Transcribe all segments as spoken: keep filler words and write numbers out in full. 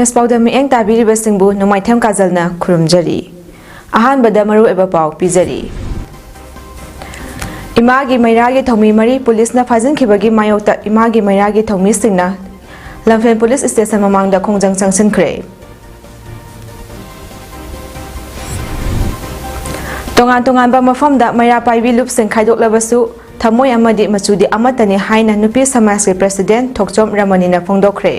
ꯃꯦꯁ ꯄꯥꯎꯗ ꯃꯤꯠꯌꯦꯡ ꯇꯥꯕꯤꯔꯤꯕꯁꯤꯡꯕꯨ ꯅꯣꯡꯃꯥꯏꯊꯦꯝ ꯀꯥꯖꯜꯅ ꯈꯨꯔꯨꯝꯖꯔꯤ꯫ ꯑꯍꯥꯟꯕꯗ ꯃꯔꯨꯑꯣꯏꯕ ꯄꯥꯎ ꯄꯤꯖꯔꯤ꯫ ꯏꯃꯥꯒꯤ ꯃꯩꯔꯥꯒꯤ ꯊꯧꯃꯤ ꯃꯔꯤ ꯄꯨꯂꯤꯁꯅ ꯐꯥꯖꯤꯟꯈꯤꯕꯒꯤ ꯃꯥꯌꯣꯛꯇ ꯏꯃꯥꯒꯤ ꯃꯩꯔꯥꯒꯤ ꯊꯧꯃꯤꯁꯤꯡꯅ ꯂꯝꯐꯦꯜ ꯄꯨꯂꯤꯁ ꯁ꯭ꯇꯦꯁꯟ ꯃꯃꯥꯡꯗ ꯈꯣꯡꯖꯪ ꯆꯪꯁꯤꯟꯈ꯭ꯔꯦ꯫ ꯇꯣꯉꯥꯟ ꯇꯣꯉꯥꯟꯕ ꯃꯐꯝꯗ ꯃꯩꯔꯥ ꯄꯥꯏꯕꯤ ꯂꯨꯞꯁꯤꯡ ꯈꯥꯏꯗꯣꯛꯂꯕꯁꯨ ꯊꯃꯣꯏ ꯑꯃꯗꯤ ꯃꯆꯨꯗꯤ ꯑꯃꯠꯇꯅꯤ ꯍꯥꯏꯅ ꯅꯨꯄꯤ ꯁꯃꯥꯖꯀꯤ ꯄ꯭ꯔꯦꯁꯤꯗꯦꯟꯠ ꯊꯣꯛꯆꯣꯝ ꯔꯃꯅꯤꯅ ꯐꯣꯡꯗꯣꯛꯈ꯭ꯔꯦ꯫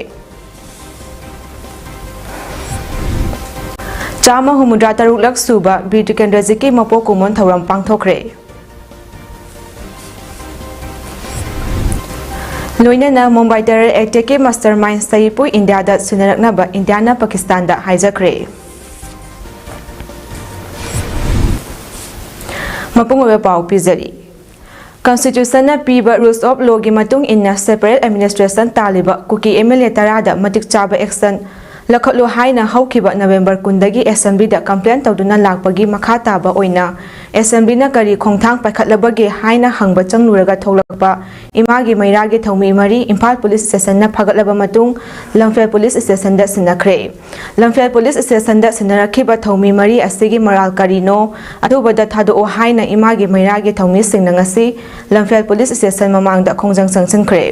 ꯆꯥꯝꯃ ꯍꯨꯝꯐꯨꯇꯔꯥ ꯇꯔꯨꯛꯂꯛ ꯁꯨꯕ ꯕꯤꯔ ꯇꯤꯀꯦꯟꯗ꯭ꯔꯖꯤꯠꯀꯤ ꯃꯄꯣꯛ ꯀꯨꯝꯑꯣꯟ ꯊꯧꯔꯝ ꯄꯥꯡꯊꯣꯛꯈ꯭ꯔꯦ꯫ ꯂꯣꯏꯅꯅ ꯃꯨꯝꯕꯥꯏ ꯇꯦꯔꯔ ꯑꯦꯇꯦꯛꯀꯤ ꯃꯥꯁꯇꯔ ꯃꯥꯏꯟ ꯁꯌꯤꯄꯨ ꯏꯟꯗꯤꯌꯥꯗ ꯁꯤꯟꯅꯔꯛꯅꯕ ꯏꯟꯗꯤꯌꯥꯅ ꯄꯥꯀꯤꯁꯇꯥꯟꯗ ꯍꯥꯏꯖꯈ꯭ꯔꯦ꯫ ꯃꯄꯨꯡ ꯑꯣꯏꯕ ꯄꯥꯎ ꯄꯤꯖꯔꯤ꯫ ꯀꯟꯁꯇꯤꯇ꯭ꯌꯨꯁꯟꯅ ꯄꯤꯕ ꯔꯨꯜꯁ ꯑꯣꯐ ꯂꯣꯒꯤ ꯃꯇꯨꯡ ꯏꯟꯅ ꯁꯦꯄꯔꯦꯠ ꯑꯦꯗꯃꯤꯅꯤꯁꯇ꯭ꯔꯦꯁꯟ ꯇꯥꯜꯂꯤꯕ ꯀꯨꯀꯤ ꯑꯦꯝ ꯑꯦꯜ ꯑꯦ ꯇꯔꯥꯗ ꯃꯇꯤꯛ ꯆꯥꯕ ꯑꯦꯛꯁꯟ ꯂꯧꯈꯠꯂꯨ ꯍꯥꯏꯅ ꯍꯧꯈꯤꯕ ꯅꯕꯦꯝꯕꯔ ꯀꯨꯟꯗꯒꯤ ꯑꯦꯁꯦꯝꯕ꯭ꯂꯤꯗ ꯀꯝꯄ꯭ꯂꯦꯟ ꯇꯧꯗꯨꯅ ꯂꯥꯛꯄꯒꯤ ꯃꯈꯥ ꯇꯥꯕ ꯑꯣꯏꯅ ꯑꯦꯁꯦꯝꯕ꯭ꯂꯤꯅ ꯀꯔꯤ ꯈꯣꯡꯊꯥꯡ ꯄꯥꯏꯈꯠꯂꯕꯒꯦ ꯍꯥꯏꯅ ꯍꯪꯕ ꯆꯪꯂꯨꯔꯒ ꯊꯣꯛꯂꯛꯄ ꯏꯃꯥꯒꯤ ꯃꯩꯔꯥꯒꯤ ꯊꯧꯃꯤ ꯃꯔꯤ ꯏꯝꯐꯥꯜ ꯄꯨꯂꯤꯁ ꯁ꯭ꯇꯦꯁꯟꯅ ꯐꯥꯒꯠꯂꯕ ꯃꯇꯨꯡ ꯂꯝꯐꯦꯜ ꯄꯨꯂꯤꯁ ꯁ꯭ꯇꯦꯁꯟꯗ ꯁꯤꯟꯅꯈ꯭ꯔꯦ꯫ ꯂꯝꯐꯦꯜ ꯄꯨꯂꯤꯁ ꯁ꯭ꯇꯦꯁꯟꯗ ꯁꯤꯟꯅꯔꯛꯈꯤꯕ ꯊꯧꯃꯤ ꯃꯔꯤ ꯑꯁꯤꯒꯤ ꯃꯔꯥꯜ ꯀꯔꯤꯅꯣ ꯑꯊꯨꯕꯗ ꯊꯥꯗꯣꯛꯑꯣ ꯍꯥꯏꯅ ꯏꯃꯥꯒꯤ ꯃꯩꯔꯥꯒꯤ ꯊꯧꯃꯤꯁꯤꯡꯅ ꯉꯁꯤ ꯂꯝꯐꯦꯜ ꯄꯨꯂꯤꯁ ꯁ꯭ꯇꯦꯁꯟ ꯃꯃꯥꯡꯗ ꯈꯣꯡꯖꯪ ꯆꯪꯁꯤꯟꯈ꯭ꯔꯦ꯫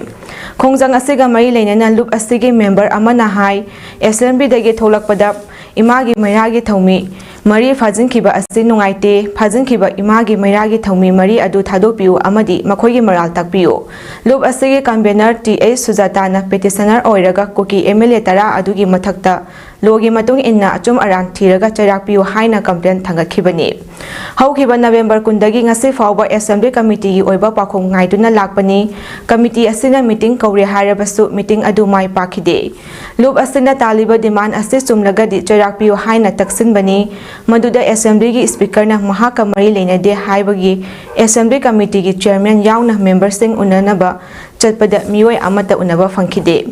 ꯈꯣꯡꯖꯪ ꯑꯁꯤꯒ ꯃꯔꯤ ꯂꯩꯅꯅ ꯂꯨꯞ ꯑꯁꯤꯒꯤ ꯃꯦꯝꯕꯔ ꯑꯃꯅ ꯍꯥꯏ, ꯑꯦꯁꯦꯝꯕ꯭ꯂꯤꯗꯒꯤ ꯊꯣꯛꯂꯛꯄꯗ ꯏꯃꯥꯒꯤ ꯃꯩꯔꯥꯒꯤ ꯊꯧꯃꯤ ꯃꯔꯤ ꯐꯥꯖꯤꯟꯈꯤꯕ ꯑꯁꯤ ꯅꯨꯡꯉꯥꯏꯇꯦ꯫ ꯐꯥꯖꯤꯟꯈꯤꯕ ꯏꯃꯥꯒꯤ ꯃꯩꯔꯥꯒꯤ ꯊꯧꯃꯤ ꯃꯔꯤ ꯑꯗꯨ ꯊꯥꯗꯣꯛꯄꯤꯌꯨ ꯑꯃꯗꯤ ꯃꯈꯣꯏꯒꯤ ꯃꯔꯥꯜ ꯇꯥꯛꯄꯤꯌꯨ꯫ ꯂꯨꯞ ꯑꯁꯤꯒꯤ ꯀꯟꯚꯦꯅꯔ ꯇꯤ ꯑꯩꯆ ꯁꯨꯖꯥꯇꯥꯅ ꯄꯦꯇꯤꯁꯅꯔ ꯑꯣꯏꯔꯒ ꯀꯨꯀꯤ ꯑꯦꯝ ꯑꯦꯜ ꯑꯦ ꯇꯔꯥ ꯑꯗꯨꯒꯤ ꯃꯊꯛꯇ ꯂꯣꯒꯤ ꯃꯇꯨꯡ ꯏꯟꯅ ꯑꯆꯨꯝ ꯑꯔꯥꯟ ꯊꯤꯔꯒ ꯆꯩꯔꯥꯛ ꯄꯤꯌꯨ ꯍꯥꯏꯅ ꯀꯝꯄ꯭ꯂꯦꯟ ꯊꯥꯡꯒꯠꯈꯤꯕꯅꯤ꯫ ꯍꯧꯈꯤꯕ ꯅꯕꯦꯝꯕꯔ ꯀꯨꯟꯗꯒꯤ ꯉꯁꯤ ꯐꯥꯎꯕ ꯑꯦꯁꯦꯝꯕ꯭ꯂꯤ ꯀꯃꯤꯇꯤꯒꯤ ꯑꯣꯏꯕ ꯄꯥꯎꯈꯨꯝ ꯉꯥꯏꯗꯨꯅ ꯂꯥꯛꯄꯅꯤ꯫ ꯀꯃꯤꯇꯤ ꯑꯁꯤꯅ ꯃꯤꯇꯤꯡ ꯀꯧꯔꯦ ꯍꯥꯏꯔꯕꯁꯨ ꯃꯤꯇꯤꯡ ꯑꯗꯨ ꯃꯥꯏ ꯄꯥꯛꯈꯤꯗꯦ꯫ ꯂꯨꯞ ꯑꯁꯤꯅ ꯇꯥꯜꯂꯤꯕ ꯗꯤꯃꯥꯟ ꯑꯁꯤ ꯆꯨꯝꯂꯒꯗꯤ ꯆꯩꯔꯥꯛ ꯄꯤꯌꯨ ꯍꯥꯏꯅ ꯇꯛꯁꯤꯟꯕꯅꯤ꯫ ꯃꯗꯨꯗ ꯑꯦꯁꯦꯝꯕ꯭ꯂꯤꯒꯤ ꯁ꯭ꯄꯤꯀꯔꯅ ꯃꯍꯥꯛꯀ ꯃꯔꯤ ꯂꯩꯅꯗꯦ ꯍꯥꯏꯕꯒꯤ ꯑꯦꯁꯦꯝꯕ꯭ꯂꯤ ꯀꯃꯤꯇꯤꯒꯤ ꯆꯤꯌꯔꯃꯦꯟ ꯌꯥꯎꯅ ꯃꯦꯝꯕꯔꯁꯤꯡ ꯎꯅꯅꯕ ꯆꯠꯄꯗ ꯃꯤꯑꯣꯏ ꯑꯃꯠꯇ ꯎꯅꯕ ꯐꯪꯈꯤꯗꯦ꯫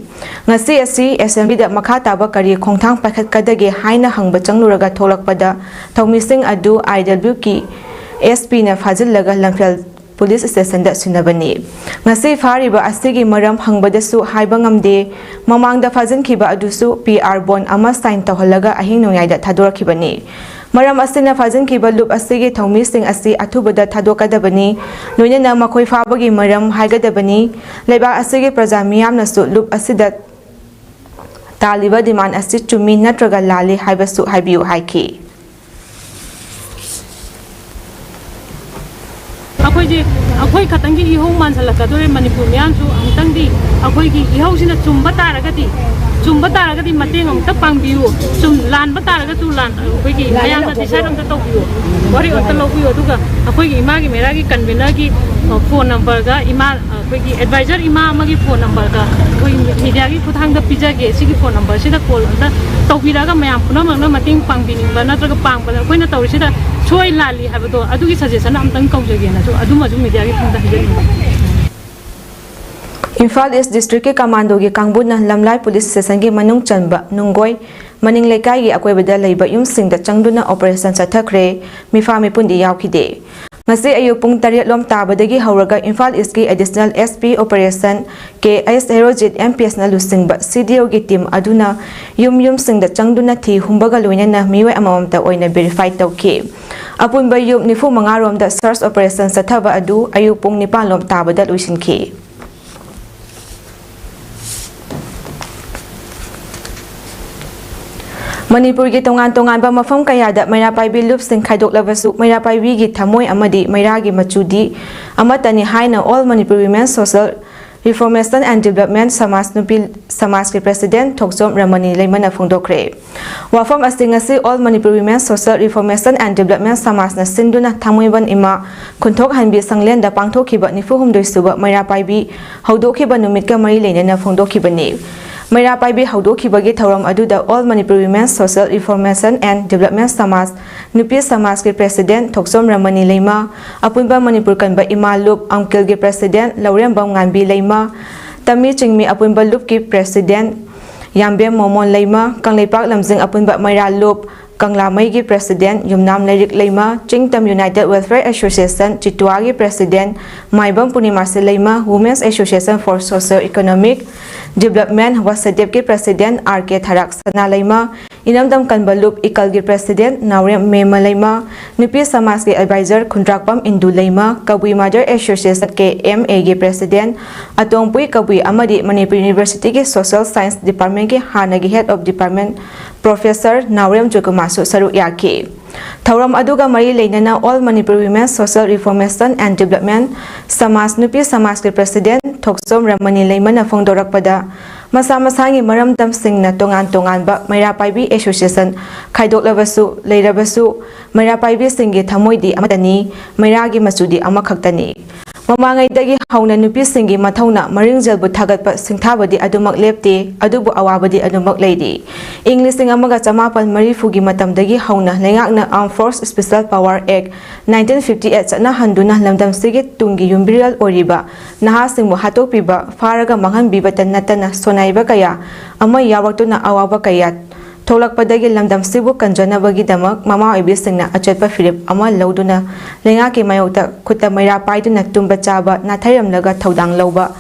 ꯉꯁꯤ ꯑꯁꯤ ꯑꯦꯁꯦꯝꯕ꯭ꯂꯤꯗ ꯃꯈꯥ ꯇꯥꯕ ꯀꯔꯤ ꯈꯣꯡꯊꯥꯡ ꯄꯥꯏꯈꯠꯀꯗꯒꯦ ꯍꯥꯏꯅ ꯍꯪꯕ ꯆꯪꯂꯨꯔꯒ ꯊꯣꯛꯂꯛꯄꯗ ꯊꯧꯃꯤꯁꯤꯡ ꯑꯗꯨ ꯑꯥꯏ ꯗꯕ꯭ꯂꯤꯎ ꯀꯤ ꯑꯦꯁ ꯄꯤꯅ ꯐꯥꯖꯤꯜꯂꯒ ꯂꯝꯐꯦꯜ ꯄꯨꯂꯤꯁ ꯁ꯭ꯇꯦꯁꯟꯗ ꯁꯤꯟꯅꯕꯅꯤ꯫ ꯉꯁꯤ ꯐꯥꯔꯤꯕ ꯑꯁꯤꯒꯤ ꯃꯔꯝ ꯍꯪꯕꯗꯁꯨ ꯍꯥꯏꯕ ꯉꯝꯗꯦ꯫ ꯃꯃꯥꯡꯗ ꯐꯥꯖꯤꯟꯈꯤꯕ ꯑꯗꯨꯁꯨ ꯄꯤ ꯑꯥꯔ ꯕꯣꯟ ꯑꯃ ꯁꯥꯏꯟ ꯇꯧꯍꯜꯂꯒ ꯑꯍꯤꯡ ꯅꯣꯡꯌꯥꯏꯗ ꯊꯥꯗꯣꯔꯛꯈꯤꯕꯅꯤ꯫ ꯃꯔꯝ ꯑꯁꯤꯅ ꯐꯥꯖꯤꯟꯈꯤꯕ ꯂꯨꯞ ꯑꯁꯤꯒꯤ ꯊꯧꯃꯤꯁꯤꯡ ꯑꯁꯤ ꯑꯊꯨꯕꯗ ꯊꯥꯗꯣꯛꯀꯗꯕꯅꯤ꯫ ꯂꯣꯏꯅꯅ ꯃꯈꯣꯏ ꯐꯥꯕꯒꯤ ꯃꯔꯝ ꯍꯥꯏꯒꯗꯕꯅꯤ꯫ ꯂꯩꯕꯥꯛ ꯑꯁꯤꯒꯤ ꯄ꯭ꯔꯖꯥ ꯃꯤꯌꯥꯝꯅꯁꯨ ꯂꯨꯞ ꯑꯁꯤꯗ ꯇꯥꯜꯂꯤꯕ ꯗꯤꯃꯥꯟ ꯑꯁꯤ ꯆꯨꯝꯃꯤ ꯅꯠꯇ꯭ꯔꯒ ꯂꯥꯜꯂꯤ ꯍꯥꯏꯕꯁꯨ ꯍꯥꯏꯕꯤꯌꯨ ꯍꯥꯏꯈꯤ꯫ ꯑꯩꯈꯣꯏꯁꯦ, ꯑꯩꯈꯣꯏ ꯈꯛꯇꯪꯒꯤ ꯏꯍꯧ ꯃꯥꯟꯁꯤꯜꯂꯛꯀꯗꯣꯔꯦ꯫ ꯃꯅꯤꯄꯨꯔ ꯃꯤꯌꯥꯝꯁꯨ ꯑꯃꯨꯛꯇꯪꯗꯤ ꯑꯩꯈꯣꯏꯒꯤ ꯏꯍꯧꯁꯤꯅ ꯆꯨꯝꯕ ꯇꯥꯔꯒꯗꯤ, ꯆꯨꯝꯕ ꯇꯥꯔꯒꯗꯤ ꯃꯇꯦꯡ ꯑꯃꯨꯛꯇ ꯄꯥꯡꯕꯤꯌꯨ꯫ ꯆꯨꯝ, ꯂꯥꯟꯕ ꯇꯥꯔꯒꯁꯨ ꯂꯥꯟ, ꯑꯩꯈꯣꯏꯒꯤ ꯃꯌꯥꯝꯅ ꯗꯤꯁꯥꯏꯠ ꯑꯝꯇ ꯇꯧꯕꯤꯌꯨ, ꯋꯥꯔꯦꯞ ꯑꯝꯇ ꯂꯧꯕꯤꯌꯨ꯫ ꯑꯗꯨꯒ ꯑꯩꯈꯣꯏꯒꯤ ꯏꯃꯥꯒꯤ ꯃꯩꯔꯥꯒꯤ ꯀꯟꯚꯤꯅꯔꯒꯤ, ꯑ, ꯐꯣꯟ ꯅꯝꯕꯔꯒ ꯏꯃꯥ, ꯑꯩꯈꯣꯏꯒꯤ ꯑꯦꯗꯚꯥꯏꯖꯔ ꯏꯃꯥ ꯑꯃꯒꯤ ꯐꯣꯟ ꯅꯝꯕꯔꯒ ꯑꯩꯈꯣꯏ ꯃꯤꯗꯤꯌꯥꯒꯤ ꯈꯨꯠꯊꯥꯡꯗ ꯄꯤꯖꯒꯦ꯫ ꯁꯤꯒꯤ ꯐꯣꯟ ꯅꯝꯕꯔꯁꯤꯗ ꯀꯣꯜ ꯑꯝꯇ ꯇꯧꯕꯤꯔꯛꯑꯒ ꯃꯌꯥꯝ ꯄꯨꯝꯅꯃꯛꯅ ꯃꯇꯦꯡ ꯄꯥꯡꯕꯤꯅꯤꯡꯕ ꯅꯠꯇ꯭ꯔꯒ ꯄꯥꯡꯕꯗ ꯑꯩꯈꯣꯏꯅ ꯇꯧꯔꯤꯁꯤꯗ ꯁꯣꯏ ꯂꯥꯜꯂꯤ ꯍꯥꯏꯕꯗꯣ ꯑꯗꯨꯒꯤ ꯁꯖꯦꯁꯟ ꯑꯝꯇꯪ ꯇꯧꯖꯒꯦꯅꯁꯨ ꯑꯗꯨꯃꯁꯨ ꯃꯤꯗꯤꯌꯥꯒꯤ ꯈꯨꯠꯊꯥꯡꯗ ꯍꯥꯏꯖꯅꯤꯡꯕ꯫ ꯏꯝꯐꯥꯜ ꯏꯁ ꯗꯤꯁꯇ꯭ꯔꯤꯛꯀꯤ ꯀꯃꯥꯟꯗꯣꯒꯤ ꯀꯥꯡꯕꯨꯅ ꯂꯝꯂꯥꯏ ꯄꯨꯂꯤꯁ ꯁ꯭ꯇꯦꯁꯟꯒꯤ ꯃꯅꯨꯡ ꯆꯟꯕ ꯅꯨꯡꯒꯣꯏ ꯃꯅꯤꯡ ꯂꯩꯀꯥꯏꯒꯤ ꯑꯀꯣꯏꯕꯗ ꯂꯩꯕ ꯌꯨꯝꯁꯤꯡꯗ ꯆꯪꯗꯨꯅ ꯑꯣꯄꯔꯦꯁꯟ ꯆꯠꯊꯈ꯭ꯔꯦ꯫ ꯃꯤꯐꯥ ꯃꯤꯄꯨꯟꯗꯤ ꯌꯥꯎꯈꯤꯗꯦ꯫ ꯉꯁꯤ ꯑꯌꯨꯛ ꯄꯨꯡ ꯇꯔꯦꯠ ꯂꯣꯝ ꯇꯥꯕꯗꯒꯤ ꯍꯧꯔꯒ ꯏꯝꯐꯥꯜ ꯏꯁꯀꯤ ꯑꯦꯗꯤꯁꯅꯦꯜ ꯑꯦꯁ ꯄꯤ ꯑꯣꯄꯔꯦꯁꯟ ꯀꯦ ꯑꯦꯁ ꯍꯦꯔꯣꯖꯤꯠ ꯑꯦꯝ ꯄꯤ ꯑꯦꯁꯅ ꯂꯨꯆꯤꯡꯕ ꯁꯤ ꯗꯤ ꯑꯣꯒꯤ ꯇꯤꯝ ꯑꯗꯨꯅ ꯌꯨꯝ ꯌꯨꯝꯁꯤꯡꯗ ꯆꯪꯗꯨꯅ ꯊꯤ ꯍꯨꯝꯕꯒ ꯂꯣꯏꯅꯅ ꯃꯤꯑꯣꯏ ꯑꯃꯃꯝꯇ ꯑꯣꯏꯅ ꯚꯦꯔꯤꯐꯥꯏ ꯇꯧꯈꯤ꯫ ꯑꯄꯨꯟꯕ ꯌꯨꯝ ꯅꯤꯐꯨ ꯃꯉꯥ ꯔꯣꯝꯗ ꯁꯔꯆ ꯑꯣꯄꯔꯦꯁꯟ ꯆꯠꯊꯕ ꯑꯗꯨ ꯑꯌꯨꯛ ꯄꯨꯡ ꯅꯤꯄꯥꯟ ꯂꯣꯝ ꯇꯥꯕꯗ ꯂꯣꯏꯁꯤꯟꯈꯤ꯫ ꯃꯅꯤꯄꯨꯔꯒꯤ ꯇꯣꯉꯥꯟ ꯇꯣꯉꯥꯟꯕ ꯃꯐꯝ ꯀꯌꯥꯗ ꯃꯩꯔꯥ ꯄꯥꯏꯕꯤ ꯂꯨꯞꯁꯤꯡ ꯈꯥꯏꯗꯣꯛꯂꯕꯁꯨ, ꯃꯩꯔꯥ ꯄꯥꯏꯕꯤꯒꯤ ꯊꯃꯣꯏ ꯑꯃꯗꯤ ꯃꯩꯔꯥꯒꯤ ꯃꯆꯨꯗꯤ ꯑꯃꯠꯇꯅꯤ ꯍꯥꯏꯅ All Manipur Women Social Reformation and Development ꯁꯃꯥꯖ ꯅꯨꯄꯤ ꯁꯃꯥꯖꯀꯤ ꯄ꯭ꯔꯦꯁꯤꯗꯦꯟꯠ ꯊꯣꯛꯆꯣꯝ ꯔꯃꯅꯤ ꯂꯩꯃꯅ ꯐꯣꯡꯗꯣꯛꯈ꯭ꯔꯦ꯫ ꯋꯥꯐꯝ ꯑꯁꯤ ꯉꯁꯤ All Manipur Women Social Reformation and Development ꯁꯃꯥꯖꯅ ꯁꯤꯟꯗꯨꯅ ꯊꯥꯡꯃꯩꯕꯟ ꯏꯃꯥ ꯈꯨꯟꯊꯣꯛ ꯍꯟꯕꯤ ꯁꯪꯂꯦꯟꯗ ꯄꯥꯡꯊꯣꯛꯈꯤꯕ ꯅꯤꯐꯨ ꯍꯨꯝꯗꯣꯏ ꯁꯨꯕ ꯃꯩꯔꯥ ꯄꯥꯏꯕꯤ ꯍꯧꯗꯣꯛꯈꯤꯕ ꯅꯨꯃꯤꯠꯀ ꯃꯔꯤ ꯂꯩꯅꯅ ꯐꯣꯡꯗꯣꯛꯈꯤꯕꯅꯤ꯫ ꯃꯩꯔꯥ ꯄꯥꯏꯕꯤ ꯍꯧꯗꯣꯛꯈꯤꯕꯒꯤ ꯊꯧꯔꯝ ꯑꯗꯨꯗ All Manipur Women Social Reformation and Development ꯁꯃꯥꯖ ꯅꯨꯄꯤ ꯁꯃꯥꯖꯀꯤ ꯄ꯭ꯔꯦꯁꯤꯗꯦꯟꯠ ꯊꯣꯛꯆꯣꯝ ꯔꯃꯅꯤ ꯂꯩꯃ, ꯑꯄꯨꯟꯕ ꯃꯅꯤꯄꯨꯔ ꯀꯟꯕ ꯏꯃꯥ ꯂꯨꯞ ꯑꯪꯀꯤꯜꯒꯤ ꯄ꯭ꯔꯦꯁꯤꯗꯦꯟꯠ ꯂꯧꯔꯦꯝꯕꯝ ꯉꯥꯟꯕꯤ ꯂꯩꯃ, ꯇꯃꯤ ꯆꯤꯡꯃꯤ ꯑꯄꯨꯟꯕ ꯂꯨꯞꯀꯤ ꯄ꯭ꯔꯦꯁꯤꯗꯦꯟꯠ ꯌꯥꯝꯕꯦꯝ ꯃꯣꯃꯣꯟ ꯂꯩꯃ, ꯀꯪꯂꯩꯄꯥꯛ ꯂꯝꯖꯤꯡ ꯑꯄꯨꯟꯕ ꯃꯩꯔꯥ ꯂꯨꯞ, ꯀꯪꯂꯥꯃꯩꯒꯤ President Yumnam Lairik Leima, Chingtam United Welfare Association ꯆꯤꯇꯨꯋꯥꯒꯤ President Maibam Purnimasi Leima, Women's Association for Socio Economic Development ꯋꯥꯁꯗꯦꯞꯀꯤ President R K Tharak Sana Leima, ꯏꯅꯝꯗꯝ ꯀꯟꯕ ꯂꯨꯞ ꯏꯀꯜꯒꯤ President ꯅꯥꯎꯔꯦꯝ ꯃꯦꯃ ꯂꯩꯃ, ꯅꯨꯄꯤ ꯁꯃꯥꯖꯀꯤ Advisor ꯈꯨꯟꯗ꯭ꯔꯥꯛꯄꯝ ꯏꯟꯗꯨ ꯂꯩꯃ, ꯀꯕꯨꯏ Mother Association ꯀꯦ ꯑꯦꯝ ꯑꯦꯒꯤ President ꯑꯇꯣꯡꯄꯨꯏ ꯀꯕꯨꯏ ꯑꯃꯗꯤ ꯃꯅꯤꯄꯨꯔ Universityꯒꯤ Social Science Departmentꯀꯤ ꯍꯥꯟꯅꯒꯤ Head of Department Professor ꯅꯥꯎꯔꯦꯝ ꯖꯣꯏꯀꯨꯃꯥꯔꯁꯨ ꯁꯔꯨꯛ ꯌꯥꯈꯤ꯫ ꯊꯧꯔꯝ ꯑꯗꯨꯒ ꯃꯔꯤ ꯂꯩꯅꯅ All Manipur Women Social Reformation and Development ꯁꯃꯥꯖ ꯅꯨꯄꯤ ꯁꯃꯥꯖꯀꯤ President ꯊꯣꯛꯆꯣꯝ ꯔꯃꯅꯤ ꯂꯩꯃꯅ ꯐꯣꯡꯗꯣꯔꯛꯄꯗ, ꯃꯁꯥ ꯃꯁꯥꯒꯤ ꯃꯔꯝꯗꯝꯁꯤꯡꯅ ꯇꯣꯉꯥꯟ ꯇꯣꯉꯥꯟꯕ ꯃꯩꯔꯥ ꯄꯥꯏꯕꯤ Association ꯈꯥꯏꯗꯣꯛꯂꯕꯁꯨ ꯂꯩꯔꯕꯁꯨ, ꯃꯩꯔꯥ ꯄꯥꯏꯕꯤꯁꯤꯡꯒꯤ ꯊꯃꯣꯏꯗꯤ ꯑꯃꯠꯇꯅꯤ, ꯃꯩꯔꯥꯒꯤ ꯃꯆꯨꯗꯤ ꯑꯃꯈꯛꯇꯅꯤ꯫ ꯃꯃꯥꯡꯉꯩꯗꯒꯤ ꯍꯧꯅ ꯅꯨꯄꯤꯁꯤꯡꯒꯤ ꯃꯊꯧꯅ ꯃꯔꯤꯡꯖꯦꯜꯕꯨ ꯊꯥꯒꯠꯄ ꯁꯤꯡꯊꯥꯕꯗꯤ ꯑꯗꯨꯃꯛ ꯂꯦꯞꯇꯦ, ꯑꯗꯨꯕꯨ ꯑꯋꯥꯕꯗꯤ ꯑꯗꯨꯃꯛ ꯂꯩꯔꯤ꯫ ꯏꯪ ꯂꯤꯁꯤꯡ ꯑꯃꯒ ꯆꯃꯥꯄꯟ ꯃꯔꯤꯐꯨꯒꯤ ꯃꯇꯝꯗꯒꯤ ꯍꯧꯅ ꯂꯩꯉꯥꯛꯅ Armed Force Special Power Act nineteen fifty eight ꯆꯠꯅꯍꯟꯗꯨꯅ ꯂꯝꯗꯝꯁꯤꯒꯤ ꯇꯨꯡꯒꯤ ꯌꯨꯝꯕꯤꯔꯦꯜ ꯑꯣꯏꯔꯤꯕ ꯅꯍꯥꯁꯤꯡꯕꯨ ꯍꯥꯠꯇꯣꯛꯄꯤꯕ, ꯐꯥꯔꯒ ꯃꯥꯡꯍꯟꯕꯤꯕꯇ ꯅꯠꯇꯅ ꯁꯣꯅꯥꯏꯕ ꯀꯌꯥ ꯑꯃ ꯌꯥꯎꯔꯛꯇꯨꯅ ꯑꯋꯥꯕ ꯀꯌꯥ ꯊꯣꯛꯂꯛꯄꯗꯒꯤ ꯂꯝꯗꯝꯁꯤꯕꯨ ꯀꯟꯖꯅꯕꯒꯤꯗꯃꯛ ꯃꯃꯥ ꯑꯣꯏꯕꯤꯁꯤꯡꯅ ꯑꯆꯦꯠꯄ ꯐꯤꯔꯦꯞ ꯑꯃ ꯂꯧꯗꯨꯅ ꯂꯩꯉꯥꯛꯀꯤ ꯃꯥꯌꯣꯛꯇ ꯈꯨꯠꯇ ꯃꯩꯔꯥ ꯄꯥꯏꯗꯨꯅ ꯇꯨꯝꯕ ꯆꯥꯕ ꯅꯥꯊꯩꯔꯝꯂꯒ ꯊꯧꯗꯥꯡ ꯂꯧꯕ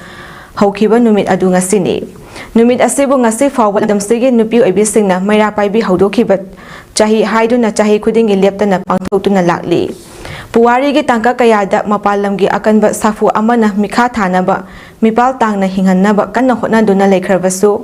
ꯍꯧꯈꯤꯕ ꯅꯨꯃꯤꯠ ꯑꯗꯨ ꯉꯁꯤꯅꯤ꯫ ꯅꯨꯃꯤꯠ ꯑꯁꯤꯕꯨ ꯉꯁꯤ ꯐꯥꯎꯕ ꯂꯝꯗꯝꯁꯤꯒꯤ ꯅꯨꯄꯤ ꯑꯣꯏꯕꯤꯁꯤꯡꯅ ꯃꯩꯔꯥ ꯄꯥꯏꯕꯤ ꯍꯧꯗꯣꯛꯈꯤꯕ ꯆꯍꯤ ꯍꯥꯏꯗꯨꯅ ꯆꯍꯤ ꯈꯨꯗꯤꯡꯒꯤ ꯂꯦꯞꯇꯅ ꯄꯥꯡꯊꯣꯛꯇꯨꯅ ꯂꯥꯛꯂꯤ꯫ ꯄꯨꯋꯥꯔꯤꯒꯤ ꯇꯥꯡꯀꯛ ꯀꯌꯥꯗ ꯃꯄꯥꯟ ꯂꯝꯒꯤ ꯑꯀꯟꯕ ꯁꯥꯐꯨ ꯑꯃꯅ ꯃꯤꯈꯥ ꯊꯥꯅꯕ, ꯃꯤꯄꯥꯜ ꯇꯥꯡꯅ ꯍꯤꯡꯍꯟꯅꯕ ꯀꯟꯅ ꯍꯣꯠꯅꯗꯨꯅ ꯂꯩꯈ꯭ꯔꯕꯁꯨ,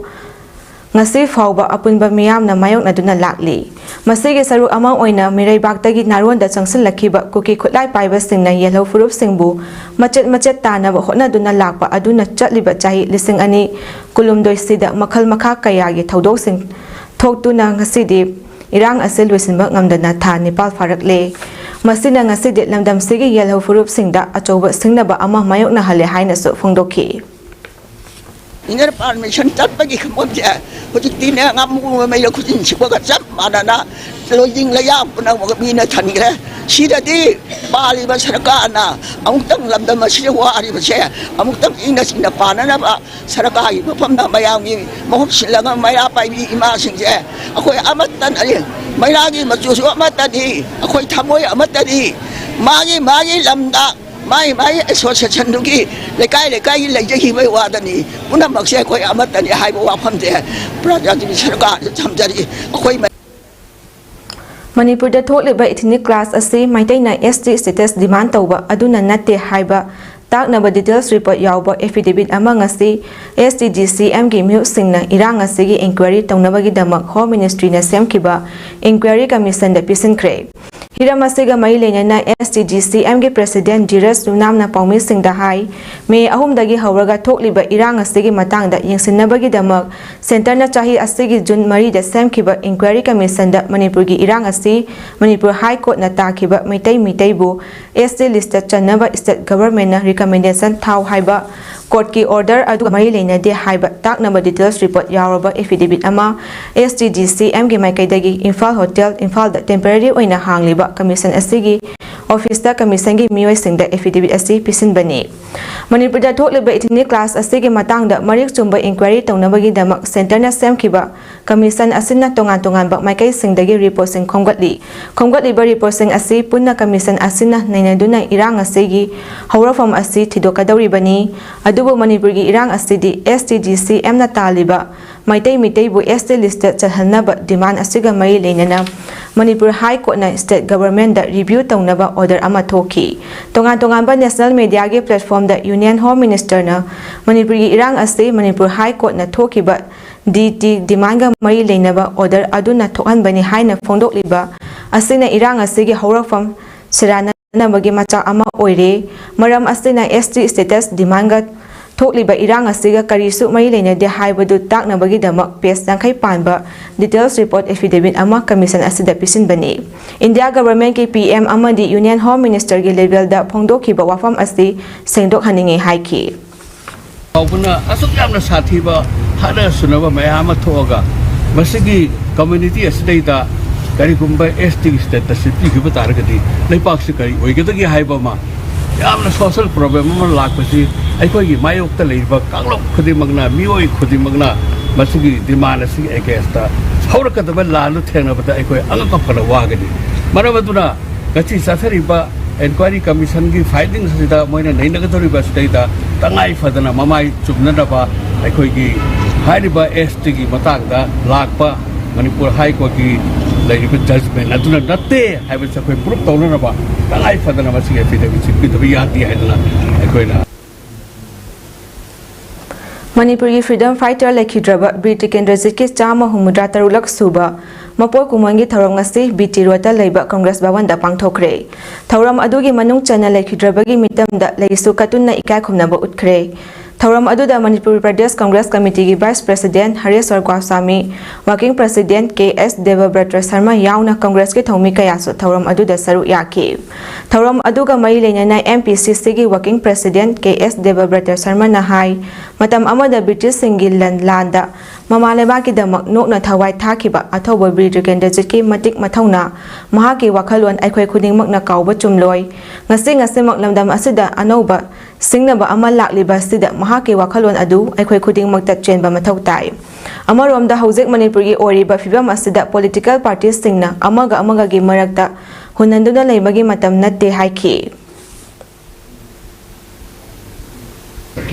ꯉꯁꯤ ꯐꯥꯎꯕ ꯑꯄꯨꯟꯕ ꯃꯤꯌꯥꯝꯅ ꯃꯥꯌꯣꯛꯅꯗꯨꯅ ꯂꯥꯛꯂꯤ꯫ ꯃꯁꯤꯒꯤ ꯁꯔꯨꯛ ꯑꯃ ꯑꯣꯏꯅ ꯃꯤꯔꯩꯕꯥꯛꯇꯒꯤ ꯅꯥꯔꯣꯟꯗ ꯆꯪꯁꯤꯜꯂꯛꯈꯤꯕ ꯀꯨꯀꯤ ꯈꯨꯠꯂꯥꯏ ꯄꯥꯏꯕꯁꯤꯡꯅ ꯌꯦꯜꯍꯧ ꯐꯨꯔꯨꯞꯁꯤꯡꯕꯨ ꯃꯆꯦꯠ ꯃꯆꯦꯠ ꯇꯥꯅꯕ ꯍꯣꯠꯅꯗꯨꯅ ꯂꯥꯛꯄ ꯑꯗꯨꯅ ꯆꯠꯂꯤꯕ ꯆꯍꯤ ꯂꯤꯁꯤꯡ ꯑꯅꯤ ꯀꯨꯟꯍꯨꯝꯗꯣꯏꯁꯤꯗ ꯃꯈꯜ ꯃꯈꯥ ꯀꯌꯥꯒꯤ ꯊꯧꯗꯣꯛꯁꯤꯡ ꯊꯣꯛꯇꯨꯅ ꯉꯁꯤꯗꯤ ꯏꯔꯥꯡ ꯑꯁꯤ ꯂꯣꯏꯁꯤꯟꯕ ꯉꯝꯗꯅ ꯊꯥ ꯅꯤꯄꯥꯜ ꯐꯥꯔꯛꯂꯦ꯫ ꯃꯁꯤꯅ ꯉꯁꯤꯗꯤ ꯂꯝꯗꯝꯁꯤꯒꯤ ꯌꯦꯜꯍꯧ ꯐꯨꯔꯨꯞꯁꯤꯡꯗ ꯑꯆꯧꯕ ꯁꯤꯡꯅꯕ ꯑꯃ ꯃꯥꯌꯣꯛꯅꯍꯜꯂꯦ ꯍꯥꯏꯅꯁꯨ ꯐꯣꯡꯗꯣꯛꯈꯤ꯫ Inner permission ꯆꯠꯄꯒꯤ ꯈꯪꯐꯝꯁꯦ ꯍꯧꯖꯤꯛꯇꯤꯅꯦ, ꯉꯥꯃꯨ ꯃꯩꯔ ꯈꯨꯖꯤꯟ ꯁꯤꯕꯒ ꯆꯞ ꯃꯥꯟꯅꯅ ꯂꯣꯏꯖꯤꯡ ꯂꯩꯌꯥ ꯄꯨꯝꯅꯃꯛ ꯃꯤꯅ ꯊꯟꯈ꯭ꯔꯦ꯫ ꯁꯤꯗꯗꯤ ꯄꯥꯜꯂꯤꯕ ꯁꯔꯀꯥꯔꯅ ꯑꯃꯨꯛꯇꯪ ꯂꯝꯗꯝ ꯑꯁꯤꯗ ꯋꯥꯔꯤꯕꯁꯦ ꯑꯃꯨꯛꯇꯪ ꯏꯪꯅ ꯆꯤꯛꯅ ꯄꯥꯟꯅꯅꯕ ꯁꯔꯀꯥꯔꯒꯤ ꯃꯐꯝꯗ ꯃꯌꯥꯝꯒꯤ ꯃꯍꯨꯠ ꯁꯤꯜꯂꯒ ꯃꯩꯔꯥ ꯄꯥꯏꯕꯤ ꯏꯃꯥꯁꯤꯡꯁꯦ ꯑꯩꯈꯣꯏ ꯑꯃꯠꯇꯅꯤ꯫ ꯃꯩꯔꯥꯒꯤ ꯃꯆꯨꯁꯨ ꯑꯃꯠꯇꯅꯤ, ꯑꯩꯈꯣꯏ ꯊꯃꯣꯏ ꯑꯃꯠꯇꯅꯤ꯫ ꯃꯥꯒꯤ ꯃꯥꯒꯤ ꯂꯝꯗ ꯃꯥꯒꯤ ꯃꯥꯒꯤ ꯑꯦꯁꯣꯁꯤꯌꯦꯁꯟꯗꯨꯒꯤ ꯂꯩꯀꯥꯏ ꯂꯩꯀꯥꯏꯒꯤ ꯂꯩꯖꯈꯤꯕꯒꯤ ꯋꯥꯗꯅꯤ꯫ ꯄꯨꯝꯅꯃꯛꯁꯦ ꯑꯩꯈꯣꯏ ꯑꯃꯠꯇꯅꯤ ꯍꯥꯏꯕ ꯋꯥꯐꯝꯁꯦ ꯄ꯭ꯔꯖꯥꯇꯟꯇ꯭ꯔ ꯁꯔꯀꯥꯔꯗ ꯊꯝꯖꯔꯤ꯫ ꯑꯩꯈꯣꯏ ꯃꯅꯤꯄꯨꯔꯗ ꯊꯣꯛꯂꯤꯕ ethnic clash ꯑꯁꯤ ꯃꯩꯇꯩꯅ S T status demand ꯇꯧꯕ ꯑꯗꯨꯅ ꯅꯠꯇꯦ ꯍꯥꯏꯕ ꯇꯥꯛꯅꯕ details report ꯌꯥꯎꯕ affidavit ꯑꯃ ꯉꯁꯤ S T D C Mꯒꯤ ꯃꯤꯍꯨꯠꯁꯤꯡꯅ ꯏꯔꯥꯡ ꯑꯁꯤꯒꯤ inquiry ꯇꯧꯅꯕꯒꯤꯗꯃꯛ Home Ministryꯅ ꯁꯦꯝꯈꯤꯕ Inquiry Commissionꯗ ꯄꯤꯁꯤꯟꯈ꯭ꯔꯦ꯫ ꯍꯤꯔꯝ ꯑꯁꯤꯒ ꯃꯔꯤ ꯂꯩꯅꯅ S T D C Mꯒꯤ President ꯙꯤꯔꯖ ꯂꯨꯅꯥꯝꯅ ꯄꯥꯎꯃꯤꯁꯤꯡꯗ ꯍꯥꯏ, ꯃꯦ ꯑꯍꯨꯝꯗꯒꯤ ꯍꯧꯔꯒ ꯊꯣꯛꯂꯤꯕ ꯏꯔꯥꯡ ꯑꯁꯤꯒꯤ ꯃꯇꯥꯡꯗ ꯌꯦꯡꯁꯤꯟꯅꯕꯒꯤꯗꯃꯛ Centreꯅ ꯆꯍꯤ ꯑꯁꯤꯒꯤ ꯖꯨꯟ ꯃꯔꯤꯗ ꯁꯦꯝꯈꯤꯕ Inquiry Commissionꯗ ꯃꯅꯤꯄꯨꯔꯒꯤ ꯏꯔꯥꯡ ꯑꯁꯤ ꯃꯅꯤꯄꯨꯔ High Courtꯅ ꯇꯥꯈꯤꯕ Meitei ꯃꯤꯇꯩꯕꯨ S T listꯇ ꯆꯟꯅꯕ state governmentꯅ recommendation ꯊꯥꯎ ꯍꯥꯏꯕ courtꯀꯤ order ꯑꯗꯨꯒ ꯃꯔꯤ ꯂꯩꯅꯗꯦ ꯍꯥꯏꯕ ꯇꯥꯛꯅꯕ details report ꯌꯥꯎꯔꯕ affidavit ꯑꯃ S T D C Mꯒꯤ ꯃꯥꯏꯀꯩꯗꯒꯤ ꯏꯝꯐꯥꯜ Hotel ꯏꯝꯐꯥꯜꯗ temporary ꯑꯣꯏꯅ ꯍꯥꯡꯂꯤꯕ commission ꯑꯁꯤꯒꯤ officeꯇ commissionꯒꯤ ꯃꯤꯑꯣꯏꯁꯤꯡꯗ affidavit ꯑꯁꯤ ꯄꯤꯁꯤꯟꯕꯅꯤ꯫ ꯃꯅꯤꯄꯨꯔꯗ ꯊꯣꯛꯂꯤꯕ ethnic clash ꯑꯁꯤꯒꯤ ꯃꯇꯥꯡꯗ ꯃꯔꯤꯛ ꯆꯨꯝꯕ inquiry ꯇꯧꯅꯕꯒꯤꯗꯃꯛ Centreꯅ ꯁꯦꯝꯈꯤꯕ commission ꯑꯁꯤꯅ ꯇꯣꯉꯥꯟ ꯇꯣꯉꯥꯟꯕ ꯃꯥꯏꯀꯩꯁꯤꯡꯗꯒꯤ reportꯁꯤꯡ ꯈꯣꯝꯒꯠꯂꯤ꯫ ꯈꯣꯝꯒꯠꯂꯤꯕ reportꯁꯤꯡ ꯑꯁꯤ ꯄꯨꯟꯅ commission ꯑꯁꯤꯅ ꯅꯩꯅꯗꯨꯅ ꯏꯔꯥꯡ ꯑꯁꯤꯒꯤ ꯍꯧꯔꯛꯐꯝ ꯑꯁꯤ ꯊꯤꯗꯣꯛꯀꯗꯧꯔꯤꯕꯅꯤ꯫ ꯑꯗꯨꯕꯨ ꯃꯅꯤꯄꯨꯔꯒꯤ ꯏꯔꯥꯡ ꯑꯁꯤꯗꯤ S T D C Mꯅ ꯇꯥꯜꯂꯤꯕ Meitei ꯃꯤꯇꯩꯕꯨ S T listꯇ ꯆꯜꯍꯟꯅꯕ demand ꯑꯁꯤꯒ ꯃꯔꯤ ꯂꯩꯅꯅ ꯃꯅꯤꯄꯨꯔ High Courtꯅ state governmentꯗ review ꯇꯧꯅꯕ order ꯑꯃ ꯊꯣꯛꯈꯤ꯫ ꯇꯣꯉꯥꯟ ꯇꯣꯉꯥꯟꯕ national mediaꯒꯤ platformꯗ Union Home Ministerꯅ ꯃꯅꯤꯄꯨꯔꯒꯤ ꯏꯔꯥꯡ ꯑꯁꯤ ꯃꯅꯤꯄꯨꯔ High Courtꯅ ꯊꯣꯛꯈꯤꯕ D T demandꯒ ꯃꯔꯤ ꯂꯩꯅꯕ order ꯑꯗꯨꯅ ꯊꯣꯛꯍꯟꯕꯅꯤ ꯍꯥꯏꯅ ꯐꯣꯡꯗꯣꯛꯂꯤꯕ ꯑꯁꯤꯅ ꯏꯔꯥꯡ ꯑꯁꯤꯒꯤ ꯍꯧꯔꯛꯐꯝ ꯁꯦꯔꯥꯟꯅꯅꯕꯒꯤ ꯃꯆꯥꯛ ꯑꯃ ꯑꯣꯏꯔꯦ꯫ ꯃꯔꯝ ꯑꯁꯤꯅ S T status demandꯒ ꯊꯣꯛꯂꯤꯕ ꯏꯔꯥꯡ ꯑꯁꯤꯒ ꯀꯔꯤꯁꯨ ꯃꯔꯤ ꯂꯩꯅꯗꯦ ꯍꯥꯏꯕꯗꯨ ꯇꯥꯛꯅꯕꯒꯤꯗꯃꯛ page ꯌꯥꯡꯈꯩ ꯄꯥꯟꯕ details report affidavit ꯑꯃ commission ꯑꯁꯤꯗ ꯄꯤꯁꯤꯟꯕꯅꯤ꯫ India governmentꯀꯤ P M ꯑꯃꯗꯤ Union Home Ministerꯒꯤ levelꯗ ꯐꯣꯡꯗꯣꯛꯈꯤꯕ ꯋꯥꯐꯝ ꯑꯁꯤ ꯁꯦꯡꯗꯣꯛꯍꯟꯅꯤꯡꯏ ꯍꯥꯏꯈꯤ꯫ ꯐꯥꯎꯕꯅ ꯑꯁꯨꯛ ꯌꯥꯝꯅ ꯁꯥꯊꯤꯕ ꯍꯥꯠꯅ ꯁꯨꯅꯕ ꯃꯌꯥꯝ ꯑꯃ ꯊꯣꯛꯑꯒ ꯃꯁꯤꯒꯤ community ꯑꯁꯤꯗꯩꯗ ꯀꯔꯤꯒꯨꯝꯕ ꯑꯦꯁ ꯇꯤꯒꯤ ꯁ꯭ꯇꯦꯇꯁꯁꯤ ꯄꯤꯈꯤꯕ ꯇꯥꯔꯒꯗꯤ ꯂꯩꯕꯥꯛꯁꯤ ꯀꯔꯤ ꯑꯣꯏꯒꯗꯒꯦ ꯍꯥꯏꯕ ꯑꯃ, ꯌꯥꯝꯅ ꯁꯣꯁꯤꯌꯦꯜ ꯄ꯭ꯔꯣꯕ꯭ꯂꯦꯝ ꯑꯃ ꯂꯥꯛꯄꯁꯤ ꯑꯩꯈꯣꯏꯒꯤ ꯃꯥꯌꯣꯛꯇ ꯂꯩꯔꯤꯕ ꯀꯥꯡꯂꯨꯞ ꯈꯨꯗꯤꯡꯃꯛꯅ, ꯃꯤꯑꯣꯏ ꯈꯨꯗꯤꯡꯃꯛꯅ ꯃꯁꯤꯒꯤ ꯗꯤꯃꯥꯟ ꯑꯁꯤꯒꯤ ꯑꯦꯒꯦꯟꯁꯇ ꯍꯧꯔꯛꯀꯗꯕ ꯂꯥꯟꯗꯨ ꯊꯦꯡꯅꯕꯗ ꯑꯩꯈꯣꯏ ꯑꯉꯛꯄ ꯐꯅ ꯋꯥꯒꯅꯤ꯫ ꯃꯔꯝ ꯑꯗꯨꯅ ꯉꯁꯤ ꯆꯠꯊꯔꯤꯕ ꯏꯟꯀ꯭ꯋꯥꯏꯔꯤ ꯀꯃꯤꯁꯟꯒꯤ ꯐꯥꯏꯟꯗꯤꯡꯁ ꯑꯁꯤꯗ ꯃꯣꯏꯅ ꯅꯩꯅꯒꯗꯧꯔꯤꯕ ꯑꯁꯤꯗꯩꯗ ꯇꯉꯥꯏ ꯐꯗꯅ ꯃꯃꯥꯏ ꯆꯨꯝꯅꯅꯕ ꯑꯩꯈꯣꯏꯒꯤ ꯍꯥꯏꯔꯤꯕ ꯑꯦꯁ ꯇꯤꯒꯤ ꯃꯇꯥꯡꯗ ꯂꯥꯛꯄ ꯃꯅꯤꯄꯨꯔ ꯍꯥꯏ ꯀꯣꯔꯠꯀꯤ ꯂꯩꯔꯤꯕ ꯖꯖꯃꯦꯟ ꯑꯗꯨꯅ ꯅꯠꯇꯦ ꯍꯥꯏꯕꯁꯤ ꯑꯩꯈꯣꯏ ꯄ꯭ꯔꯨꯞ ꯇꯧꯅꯅꯕ ꯇꯉꯥꯏ ꯐꯗꯅ ꯃꯁꯤꯒꯤ ꯑꯦꯐꯤꯗꯦꯕꯤꯠꯁꯤ ꯄꯤꯗꯕ ꯌꯥꯗꯦ ꯍꯥꯏꯗꯅ ꯑꯩꯈꯣꯏꯅ ꯃꯅꯤꯄꯨꯔꯒꯤ ꯐ꯭ꯔꯤꯗꯝ ꯐꯥꯏꯇꯔ ꯂꯩꯈꯤꯗ꯭ꯔꯕ ꯕꯤꯔ ꯇꯤꯀꯦꯟꯗ꯭ꯔꯖꯤꯠꯀꯤ ꯆꯥꯝꯃ ꯍꯨꯝꯐꯨꯇꯔꯥ ꯇꯔꯨꯛꯂꯛ ꯁꯨꯕ ꯃꯄꯣꯛ ꯀꯨꯝꯑꯣꯟꯒꯤ ꯊꯧꯔꯝ ꯉꯁꯤ ꯕꯤ ꯇꯤ ꯔꯣꯗꯇ ꯂꯩꯕ ꯀꯪꯒ꯭ꯔꯦꯁ ꯚꯋꯟꯗ ꯄꯥꯡꯊꯣꯛꯈ꯭ꯔꯦ꯫ ꯊꯧꯔꯝ ꯑꯗꯨꯒꯤ ꯃꯅꯨꯡ ꯆꯟꯅ ꯂꯩꯈꯤꯗ꯭ꯔꯕꯒꯤ ꯃꯤꯇꯝꯗ ꯂꯩꯁꯨ ꯀꯠꯇꯨꯅ ꯏꯀꯥꯏ ꯈꯨꯝꯅꯕ ꯎꯠꯈ꯭ꯔꯦ꯫ ꯊꯧꯔꯝ ꯑꯗꯨꯗ ꯃꯅꯤꯄꯨꯔ ꯄ꯭ꯔꯗꯦꯁ ꯀꯪꯒ꯭ꯔꯦꯁ ꯀꯃꯤꯇꯤꯒꯤ vice president Hareshwar Goswami, working president K S Debabrata Sharma ꯌꯥꯎꯅ ꯀꯪꯒ꯭ꯔꯦꯁꯀꯤ ꯊꯧꯃꯤ ꯀꯌꯥꯁꯨ ꯊꯧꯔꯝ ꯑꯗꯨꯗ ꯁꯔꯨꯛ ꯌꯥꯈꯤ꯫ ꯊꯧꯔꯝ ꯑꯗꯨꯒ ꯃꯔꯤ ꯂꯩꯅꯅ ꯑꯦꯝ ꯄꯤ ꯁꯤ ꯁꯤꯒꯤ ꯋꯥꯔꯀꯤꯡ ꯄ꯭ꯔꯁꯤꯗꯦꯟꯠ ꯀꯦ ꯑꯦꯁ ꯗꯦꯕꯕ꯭ꯔꯇ ꯁꯔꯃꯅ ꯍꯥꯏ, ꯃꯇꯝ ꯑꯃꯗ ꯕ꯭ꯔꯤꯇꯤꯁꯁꯤꯡꯒꯤ ꯂꯟ ꯂꯥꯟꯗ ꯃꯃꯥ ꯂꯩꯕꯥꯛꯀꯤꯗꯃꯛ ꯅꯣꯛꯅ ꯊꯋꯥꯏ ꯊꯥꯈꯤꯕ ꯑꯊꯧꯕ ꯕꯤꯔ ꯇꯤꯀꯦꯟꯗ꯭ꯔꯖꯤꯠꯀꯤ ꯃꯇꯤꯛ ꯃꯊꯧꯅꯥ, ꯃꯍꯥꯛꯀꯤ ꯋꯥꯈꯜꯂꯣꯟ ꯑꯩꯈꯣꯏ ꯈꯨꯗꯤꯡꯃꯛꯅ ꯀꯥꯎꯕ ꯆꯨꯝꯂꯣꯏ꯫ ꯉꯁꯤ ꯉꯁꯤꯃꯛ ꯂꯝꯗꯝ ꯑꯁꯤꯗ ꯑꯅꯧꯕ ꯁꯤꯡꯅꯕ ꯑꯃ ꯂꯥꯛꯂꯤꯕ ꯑꯁꯤꯗ ꯃꯍꯥꯛꯀꯤ ꯋꯥꯈꯜꯂꯣꯟ ꯑꯗꯨ ꯑꯩꯈꯣꯏ ꯈꯨꯗꯤꯡꯃꯛꯇ ꯆꯦꯟꯕ ꯃꯊꯧ ꯇꯥꯏ꯫ ꯑꯃꯔꯣꯝꯗ ꯍꯧꯖꯤꯛ ꯃꯅꯤꯄꯨꯔꯒꯤ ꯑꯣꯏꯔꯤꯕ ꯐꯤꯕꯝ ꯑꯁꯤꯗ ꯄꯣꯂꯤꯇꯤꯀꯦꯜ ꯄꯥꯔꯇꯤꯁꯤꯡꯅ ꯑꯃꯒ ꯑꯃꯒꯒꯤ ꯃꯔꯛꯇ ꯍꯨꯟꯅꯟꯗꯨꯅ ꯂꯩꯕꯒꯤ ꯃꯇꯝ ꯅꯠꯇꯦ ꯍꯥꯏꯈꯤ꯫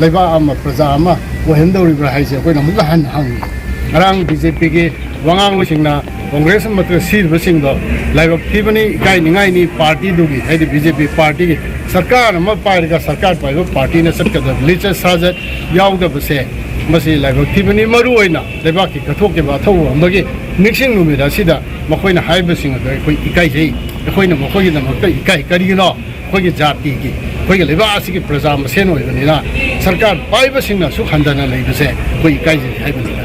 ꯂꯩꯕꯥꯛ ꯑꯃ, ꯄ꯭ꯔꯖꯥ ꯑꯃ ꯑꯣꯏꯍꯟꯗꯧꯔꯤꯕ꯭ꯔꯥ ꯍꯥꯏꯁꯦ ꯑꯩꯈꯣꯏꯅ ꯑꯃꯨꯛꯀ ꯍꯟꯅ ꯍꯪꯉꯤ꯫ ꯉꯔꯥꯡ ꯕꯤ ꯖꯦ ꯄꯤꯒꯤ ꯋꯥꯉꯥꯡꯕꯁꯤꯡꯅ ꯀꯣꯡꯒ꯭ꯔꯦꯁ ꯑꯃꯠꯇ ꯁꯤꯔꯤꯕꯁꯤꯡꯗꯣ ꯂꯥꯏꯕꯛ ꯊꯤꯕꯅꯤ, ꯏꯀꯥꯏꯅꯤꯡꯉꯥꯏꯅꯤ, ꯄꯥꯔꯇꯤꯗꯨꯒꯤ, ꯍꯥꯏꯗꯤ ꯕꯤ ꯖꯦ ꯄꯤ ꯄꯥꯔꯇꯤꯒꯤ ꯁꯔꯀꯥꯔ ꯑꯃ ꯄꯥꯏꯔꯒ ꯁꯔꯀꯥꯔ ꯄꯥꯏꯕ ꯄꯥꯔꯇꯤꯅ ꯆꯠꯀꯗꯕ ꯂꯤꯆꯠ ꯁꯥꯖꯠ ꯌꯥꯎꯗꯕꯁꯦ, ꯃꯁꯤ ꯂꯥꯏꯕꯛ ꯊꯤꯕꯅꯤ꯫ ꯃꯔꯨ ꯑꯣꯏꯅ ꯂꯩꯕꯥꯛꯀꯤ ꯀꯠꯊꯣꯛꯈꯤꯕ ꯑꯊꯧꯕ ꯑꯃꯒꯤ ꯅꯤꯡꯁꯤꯡ ꯅꯨꯃꯤꯠ ꯑꯁꯤꯗ ꯃꯈꯣꯏꯅ ꯍꯥꯏꯕꯁꯤꯡ ꯑꯗꯨ ꯑꯩꯈꯣꯏ ꯏꯀꯥꯏꯖꯩ꯫ ꯑꯩꯈꯣꯏꯅ ꯃꯈꯣꯏꯒꯤꯗꯃꯛꯇ ꯏꯀꯥꯏ꯫ ꯀꯔꯤꯒꯤꯅꯣ? ꯑꯩꯈꯣꯏꯒꯤ ꯖꯥꯇꯤꯒꯤ, ꯑꯩꯈꯣꯏꯒꯤ ꯂꯩꯕꯥꯛ ꯑꯁꯤꯒꯤ ꯄ꯭ꯔꯖꯥ ꯃꯁꯦꯟ ꯑꯣꯏꯕꯅꯤꯅ ꯁꯔꯀꯥꯔ ꯄꯥꯏꯕꯁꯤꯡꯅ ꯑꯁꯨꯛ ꯍꯟꯊꯅ ꯂꯩꯕꯁꯦ ꯑꯩꯈꯣꯏ ꯏꯀꯥꯏꯖꯩ ꯍꯥꯏꯕꯅꯤꯗ꯫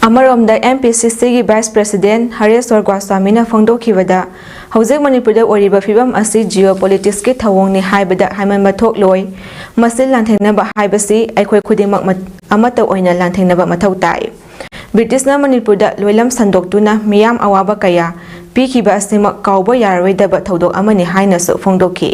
ꯑꯃꯔꯣꯝꯗ ꯑꯦꯝ ꯄꯤ ꯁꯤ ꯁꯤꯒꯤ ꯚꯥꯏꯁ ꯄ꯭ꯔꯁꯤꯗꯦꯟꯠ ꯍꯔꯦꯁ꯭ꯋꯔ ꯒꯣꯁ꯭ꯋꯥꯃꯤꯅ ꯐꯣꯡꯗꯣꯛꯈꯤꯕꯗ, ꯍꯧꯖꯤꯛ ꯃꯅꯤꯄꯨꯔꯗ ꯑꯣꯏꯔꯤꯕ ꯐꯤꯕꯝ ꯑꯁꯤ ꯖꯤꯑꯣ ꯄꯣꯂꯤꯇꯤꯛꯁꯀꯤ ꯊꯧꯑꯣꯡꯅꯤ ꯍꯥꯏꯕꯗ ꯍꯥꯏꯃꯟꯕ ꯊꯣꯛꯂꯣꯏ꯫ ꯃꯁꯤ ꯂꯥꯟꯊꯦꯡꯅꯕ ꯍꯥꯏꯕꯁꯤ ꯑꯩꯈꯣꯏ ꯈꯨꯗꯤꯡꯃꯛ ꯃ-, ꯑꯃꯠꯇ ꯑꯣꯏꯅ ꯂꯥꯟꯊꯦꯡꯅꯕ ꯃꯊꯧ ꯇꯥꯏ꯫ ꯕ꯭ꯔꯤꯇꯤꯁꯅ ꯃꯅꯤꯄꯨꯔꯗ ꯂꯣꯏꯂꯝ ꯁꯟꯗꯣꯛꯇꯨꯅ ꯃꯤꯌꯥꯝ ꯑꯋꯥꯕ ꯀꯌꯥ ꯄꯤꯈꯤꯕ ꯑꯁꯤꯃꯛ ꯀꯥꯎꯕ ꯌꯥꯔꯔꯣꯏꯗꯕ ꯊꯧꯗꯣꯛ ꯑꯃꯅꯤ ꯍꯥꯏꯅꯁꯨ ꯐꯣꯡꯗꯣꯛꯈꯤ꯫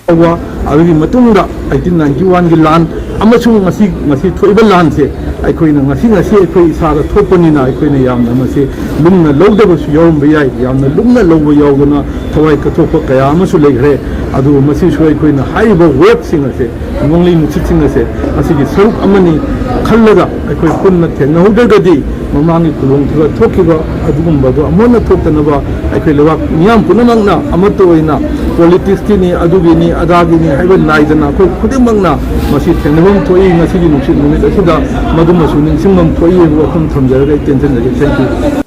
ꯇꯧꯕ ꯑꯗꯨꯒꯤ ꯃꯇꯨꯡꯗ ꯑꯩꯠꯇꯤꯟ ꯅꯥꯏꯟꯇꯤ ꯋꯥꯟꯒꯤ ꯂꯥꯟ ꯑꯃꯁꯨꯡ ꯉꯁꯤ ꯉꯁꯤ ꯊꯣꯛꯏꯕ ꯂꯥꯟꯁꯦ ꯑꯩꯈꯣꯏꯅ ꯉꯁꯤ ꯉꯁꯤ ꯑꯩꯈꯣꯏ ꯏꯁꯥꯗ ꯊꯣꯛꯄꯅꯤꯅ ꯑꯩꯈꯣꯏꯅ ꯌꯥꯝꯅ ꯃꯁꯤ ꯂꯨꯝꯅ ꯂꯧꯗꯕꯁꯨ ꯌꯥꯎꯔꯝꯕ ꯌꯥꯏ꯫ ꯌꯥꯝꯅ ꯂꯨꯝꯅ ꯂꯧꯕ ꯌꯥꯎꯗꯅ ꯊꯋꯥꯏ ꯀꯠꯊꯣꯛꯄ ꯀꯌꯥ ꯑꯃꯁꯨ ꯂꯩꯈ꯭ꯔꯦ꯫ ꯑꯗꯨꯕꯨ ꯃꯁꯤꯁꯨ ꯑꯩꯈꯣꯏꯅ ꯍꯥꯏꯔꯤꯕ ꯋꯦꯕꯁꯤꯡ ꯑꯁꯦ, ꯅꯣꯡꯂꯩ ꯅꯨꯡꯁꯤꯠꯁꯤꯡ ꯑꯁꯦ ꯑꯁꯤꯒꯤ ꯁꯔꯨꯛ ꯑꯃꯅꯤ ꯈꯜꯂꯒ ꯑꯩꯈꯣꯏ ꯄꯨꯟꯅ ꯊꯦꯡꯅꯍꯧꯗ꯭ꯔꯒꯗꯤ ꯃꯃꯥꯡꯒꯤ ꯈꯨꯗꯣꯡꯊꯤꯕ ꯊꯣꯛꯈꯤꯕ ꯑꯗꯨꯒꯨꯝꯕꯗꯣ ꯑꯃꯨꯛ ꯍꯟꯅ ꯊꯣꯛꯇꯅꯕ ꯑꯩꯈꯣꯏ ꯂꯩꯕꯥꯛ ꯃꯤꯌꯥꯝ ꯄꯨꯝꯅꯃꯛꯅ ꯑꯃꯠꯇ ꯑꯣꯏꯅ ꯄꯣꯂꯤꯇꯤꯛꯁꯀꯤꯅꯤ, ꯑꯗꯨꯒꯤꯅꯤ, ꯑꯗꯥꯒꯤꯅꯤ ꯍꯥꯏꯕ ꯅꯥꯏꯗꯅ ꯑꯩꯈꯣꯏ ꯈꯨꯗꯤꯡꯃꯛꯅ ꯃꯁꯤ ꯊꯦꯡꯅꯐꯝ ꯊꯣꯛꯏ꯫ ꯉꯁꯤꯒꯤ ꯅꯨꯡꯁꯤꯠ ꯅꯨꯃꯤꯠ ꯑꯁꯤꯗ ꯃꯗꯨꯃꯁꯨ ꯅꯤꯡꯁꯤꯡꯐꯝ ꯊꯣꯛꯏ ꯍꯥꯏꯕ ꯋꯥꯐꯝ ꯊꯝꯖꯔꯒ ꯑꯩ ꯇꯦꯟꯁꯤꯟꯖꯒꯦ꯫ Thank you꯫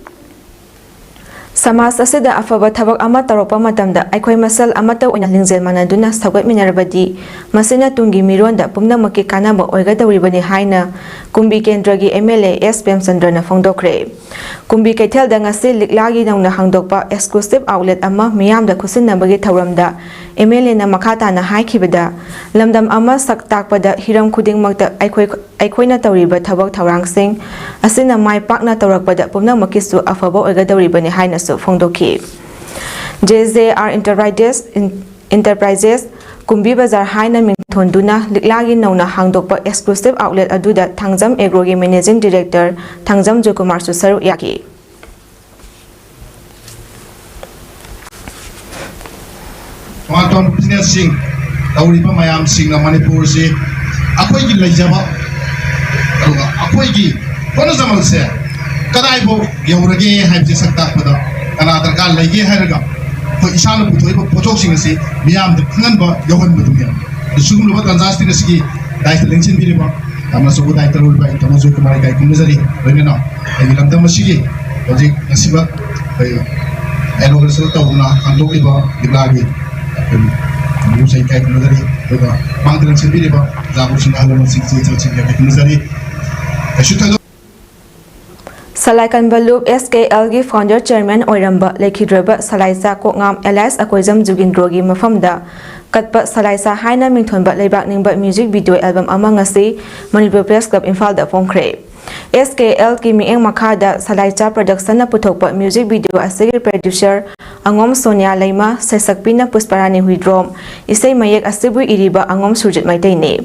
ꯁꯃꯥꯖ ꯑꯁꯤꯗ ꯑꯐꯕ ꯊꯕꯛ ꯑꯃ ꯇꯧꯔꯛꯄ ꯃꯇꯝꯗ ꯑꯩꯈꯣꯏ ꯃꯁꯦꯜ ꯑꯃꯠꯇ ꯑꯣꯏꯅ ꯂꯤꯡꯖꯦꯜ ꯃꯥꯟꯅꯗꯨꯅ ꯁꯧꯒꯠꯃꯤꯟꯅꯔꯕꯗꯤ ꯃꯁꯤꯅ ꯇꯨꯡꯒꯤ ꯃꯤꯔꯣꯟꯗ ꯄꯨꯝꯅꯃꯛꯀꯤ ꯀꯥꯟꯅꯕ ꯑꯣꯏꯒꯗꯧꯔꯤꯕꯅꯤ ꯍꯥꯏꯅ ꯀꯨꯝꯕꯤ ꯀꯦꯟꯗ꯭ꯔꯒꯤ ꯑꯦꯝ ꯑꯦꯜ ꯑꯦ ꯑꯦꯁ ꯄ꯭ꯔꯦꯝꯆꯟꯗ꯭ꯔꯅ ꯐꯣꯡꯗꯣꯛꯈ꯭ꯔꯦ꯫ ꯀꯨꯝꯕꯤ ꯀꯩꯊꯦꯜꯗ ꯉꯁꯤ ꯂꯤꯛꯂꯥꯒꯤ ꯅꯧꯅ ꯍꯥꯡꯗꯣꯛꯄ exclusive outlet ꯑꯃ ꯃꯤꯌꯥꯝꯗ ꯈꯨꯠꯁꯤꯟꯅꯕꯒꯤ ꯊꯧꯔꯝꯗ ꯑꯦꯝ ꯑꯦꯜ ꯑꯦꯅ ꯃꯈꯥ ꯇꯥꯅ ꯍꯥꯏꯈꯤꯕꯗ, ꯂꯝꯗꯝ ꯑꯃ ꯁꯛ ꯇꯥꯛꯄꯗ ꯍꯤꯔꯝ ꯈꯨꯗꯤꯡꯃꯛꯇ ꯑꯩꯈꯣꯏ ꯑꯩꯈꯣꯏꯅ ꯇꯧꯔꯤꯕ ꯊꯕꯛ ꯊꯧꯔꯥꯡꯁꯤꯡ ꯑꯁꯤꯅ ꯃꯥꯏ ꯄꯥꯛꯅ ꯇꯧꯔꯛꯄꯗ ꯄꯨꯝꯅꯃꯛꯀꯤꯁꯨ ꯑꯐꯕ ꯑꯣꯏꯒꯗꯧꯔꯤꯕꯅꯤ ꯍꯥꯏꯅꯁꯨ ꯐꯣꯡꯗꯣꯛꯈꯤ꯫ J J R Enterprises, Enterprises, ꯀꯨꯝꯕꯤ ꯕꯖꯥꯔ ꯍꯥꯏꯅ ꯃꯤꯡꯊꯣꯟꯗꯨꯅ ꯂꯤꯛꯂꯥꯒꯤ ꯅꯧꯅ ꯍꯥꯡꯗꯣꯛꯄ exclusive outlet ꯑꯗꯨꯗ ꯊꯥꯡꯖꯝ ꯑꯦꯒ꯭ꯔꯣꯒꯤ managing director ꯊꯥꯡꯖꯝ ꯖꯣꯏꯀꯨꯃꯥꯔꯁꯨ ꯁꯔꯨꯛ ꯌꯥꯈꯤ꯫ ꯇꯣꯉꯥꯟ ꯇꯣꯉꯥꯟꯕ businessꯁꯤꯡ ꯇꯧꯔꯤꯕ ꯃꯌꯥꯝꯁꯤꯡꯅ ꯃꯅꯤꯄꯨꯔꯁꯤ ꯑꯩꯈꯣꯏꯒꯤ ꯂꯩꯖꯕ, ꯑꯗꯨꯒ ꯑꯩꯈꯣꯏꯒꯤ ꯍꯣꯠꯅꯖꯃꯜꯁꯦ ꯀꯗꯥꯏꯐꯥꯎ ꯌꯧꯔꯒꯦ ꯍꯥꯏꯕꯁꯤ ꯁꯛ ꯇꯥꯛꯄꯗ ꯀꯅꯥ ꯗꯔꯀꯥꯔ ꯂꯩꯒꯦ ꯍꯥꯏꯔꯒ ꯑꯩꯈꯣꯏ ꯏꯁꯥꯅ ꯄꯨꯊꯣꯛꯏꯕ ꯄꯣꯠꯊꯣꯛꯁꯤꯡ ꯑꯁꯤ ꯃꯤꯌꯥꯝꯗ ꯈꯪꯍꯟꯕ ꯌꯧꯍꯟꯕꯗꯨꯅꯤ꯫ ꯑꯗꯨ ꯁꯤꯒꯨꯝꯂꯕ ꯇꯥꯟꯖꯥꯁꯤꯡ ꯑꯁꯤꯒꯤ ꯗꯥꯏꯇ ꯂꯦꯡꯁꯤꯟꯕꯤꯔꯤꯕ ꯌꯥꯝꯅ ꯑꯆꯧꯕ ꯗꯥꯏꯇ ꯂꯧꯔꯤꯕ ꯑꯩ ꯇꯥꯃꯣ ꯖꯣꯏꯀꯨꯃꯥꯔ ꯏꯀꯥꯏ ꯈꯨꯝꯅꯖꯔꯤ꯫ ꯂꯣꯏꯅꯅ ꯑꯩꯒꯤ ꯂꯝꯗꯝ ꯑꯁꯤꯒꯤ ꯍꯧꯖꯤꯛ ꯉꯁꯤꯃꯛ ꯑꯩꯈꯣꯏ inauguration ꯇꯧꯗꯨꯅ ꯍꯥꯡꯗꯣꯛꯂꯤꯕ ꯂꯤꯛꯂꯥꯒꯤ ꯑꯩꯈꯣꯏ ꯌꯨꯝꯁꯩ ꯏꯀꯥꯏ ꯈꯨꯝꯅꯖꯔꯤ꯫ ꯑꯗꯨꯒ ꯃꯥꯡꯗ ꯂꯦꯡꯁꯤꯟꯕꯤꯔꯤꯕ ꯑꯣꯖꯥ ꯒꯨꯔꯨꯁꯤꯡ, ꯑꯍꯜ ꯂꯃꯟꯁꯤꯡ, ꯏꯆꯦ ꯏꯆꯜꯁꯤꯡ ꯏꯀꯥꯏ ꯈꯨꯝꯅꯖꯔꯤ꯫ ꯀꯩꯁꯨ ꯊꯣꯏꯗꯣꯛ ꯁꯂꯥꯏ ꯀꯟꯕ ꯂꯨꯞ S K Lꯒꯤ founder chairman ꯑꯣꯏꯔꯝꯕ ꯂꯩꯈꯤꯗ꯭ꯔꯕ ꯁꯂꯥꯏꯆꯥ ꯀꯣꯛꯉꯥꯝ alias ꯑꯀꯣꯏꯖꯝ ꯖꯨꯒꯤꯟꯗ꯭ꯔꯣꯒꯤ ꯃꯐꯝꯗ ꯀꯠꯄ ꯁꯂꯥꯏꯆꯥ ꯍꯥꯏꯅ ꯃꯤꯡꯊꯣꯟꯕ ꯂꯩꯕꯥꯛ ꯅꯤꯡꯕ music video album ꯑꯃ ꯉꯁꯤ ꯃꯅꯤꯄꯨꯔ Press Club ꯏꯝꯐꯥꯜꯗ ꯐꯣꯡꯈ꯭ꯔꯦ꯫ ꯑꯦꯁ ꯀꯦ ꯑꯦꯜꯒꯤ ꯃꯤꯠꯌꯦꯡ ꯃꯈꯥꯗ ꯁꯂꯥꯏꯆꯥ ꯄ꯭ꯔꯗꯛꯁꯟꯅ ꯄꯨꯊꯣꯛꯄ ꯃ꯭ꯌꯨꯖꯤꯛ ꯚꯤꯗꯤꯑꯣ ꯑꯁꯤꯒꯤ ꯄ꯭ꯔꯗ꯭ꯌꯨꯁꯔ ꯑꯉꯣꯝ ꯁꯣꯅꯤꯌꯥ ꯂꯩꯃ, ꯁꯩꯁꯛꯄꯤꯅ ꯄꯨꯁꯄꯔꯥꯅꯤ ꯍꯨꯏꯗ꯭ꯔꯣꯝ, ꯏꯁꯩ ꯃꯌꯦꯛ ꯑꯁꯤꯕꯨ ꯏꯔꯤꯕ ꯑꯉꯣꯝ ꯁꯨꯔꯖꯤꯠ ꯃꯩꯇꯩꯅꯤ꯫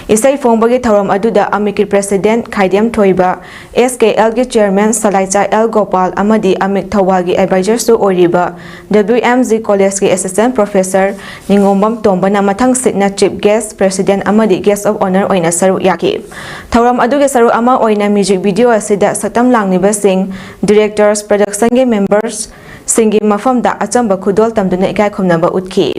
ꯏꯁꯩ ꯐꯣꯡꯕꯒꯤ ꯊꯧꯔꯝ ꯑꯗꯨꯗ ꯑꯃꯤꯛꯀꯤ ꯄ꯭ꯔꯦꯁꯤꯗꯦꯟꯠ ꯈꯥꯏꯗꯦꯝ ꯊꯣꯏꯕ, ꯑꯦꯁ ꯀꯦ ꯑꯦꯜꯒꯤ ꯆꯤꯌꯔꯃꯦꯟ ꯁꯂꯥꯏꯆꯥ ꯑꯦꯜ ꯒꯣꯄꯥꯜ ꯑꯃꯗꯤ ꯑꯃꯤꯛ ꯊꯧꯕꯥꯜꯒꯤ ꯑꯦꯗꯚꯥꯏꯖꯔꯁꯨ ꯑꯣꯏꯔꯤꯕ ꯗꯕ꯭ꯂꯤꯎ ꯑꯦꯝ ꯖꯤ ꯀꯣꯂꯦꯖꯀꯤ ꯑꯦꯁꯤꯁꯇꯦꯟꯠ ꯄ꯭ꯔꯣꯐꯦꯁꯔ ꯅꯤꯉꯣꯝꯕꯝ ꯇꯣꯝꯕꯅ ꯃꯊꯪ ꯁꯤꯠꯅ ꯆꯤꯐ ꯒꯦꯁ꯭ꯠ, ꯄ꯭ꯔꯦꯁꯤꯗꯦꯟꯠ ꯑꯃꯗꯤ ꯒꯦꯁ꯭ꯠ ꯑꯣꯐ ꯑꯣꯅꯔ ꯑꯣꯏꯅ ꯁꯔꯨꯛ ꯌꯥꯈꯤ꯫ ꯊꯧꯔꯝ ꯑꯗꯨꯒꯤ ꯁꯔꯨꯛ ꯑꯃ ꯑꯣꯏꯅ ꯃ꯭ꯌꯨꯖꯤꯛ ꯚꯤꯗꯤꯑꯣ ꯑꯁꯤꯗ ꯁꯛꯇꯝ ꯂꯥꯡꯂꯤꯕꯁꯤꯡ, ꯗꯤꯔꯦꯛꯇꯔꯁ, ꯄ꯭ꯔꯗꯛꯁꯟꯒꯤ ꯃꯦꯝꯕꯔꯁ, ꯁꯤꯡꯒꯤ ꯃꯐꯝꯗ ꯑꯆꯝꯕ ꯈꯨꯗꯣꯜ ꯇꯝꯗꯨꯅ ꯏꯀꯥꯏ ꯈꯨꯝꯅꯕ ꯎꯠꯈꯤ꯫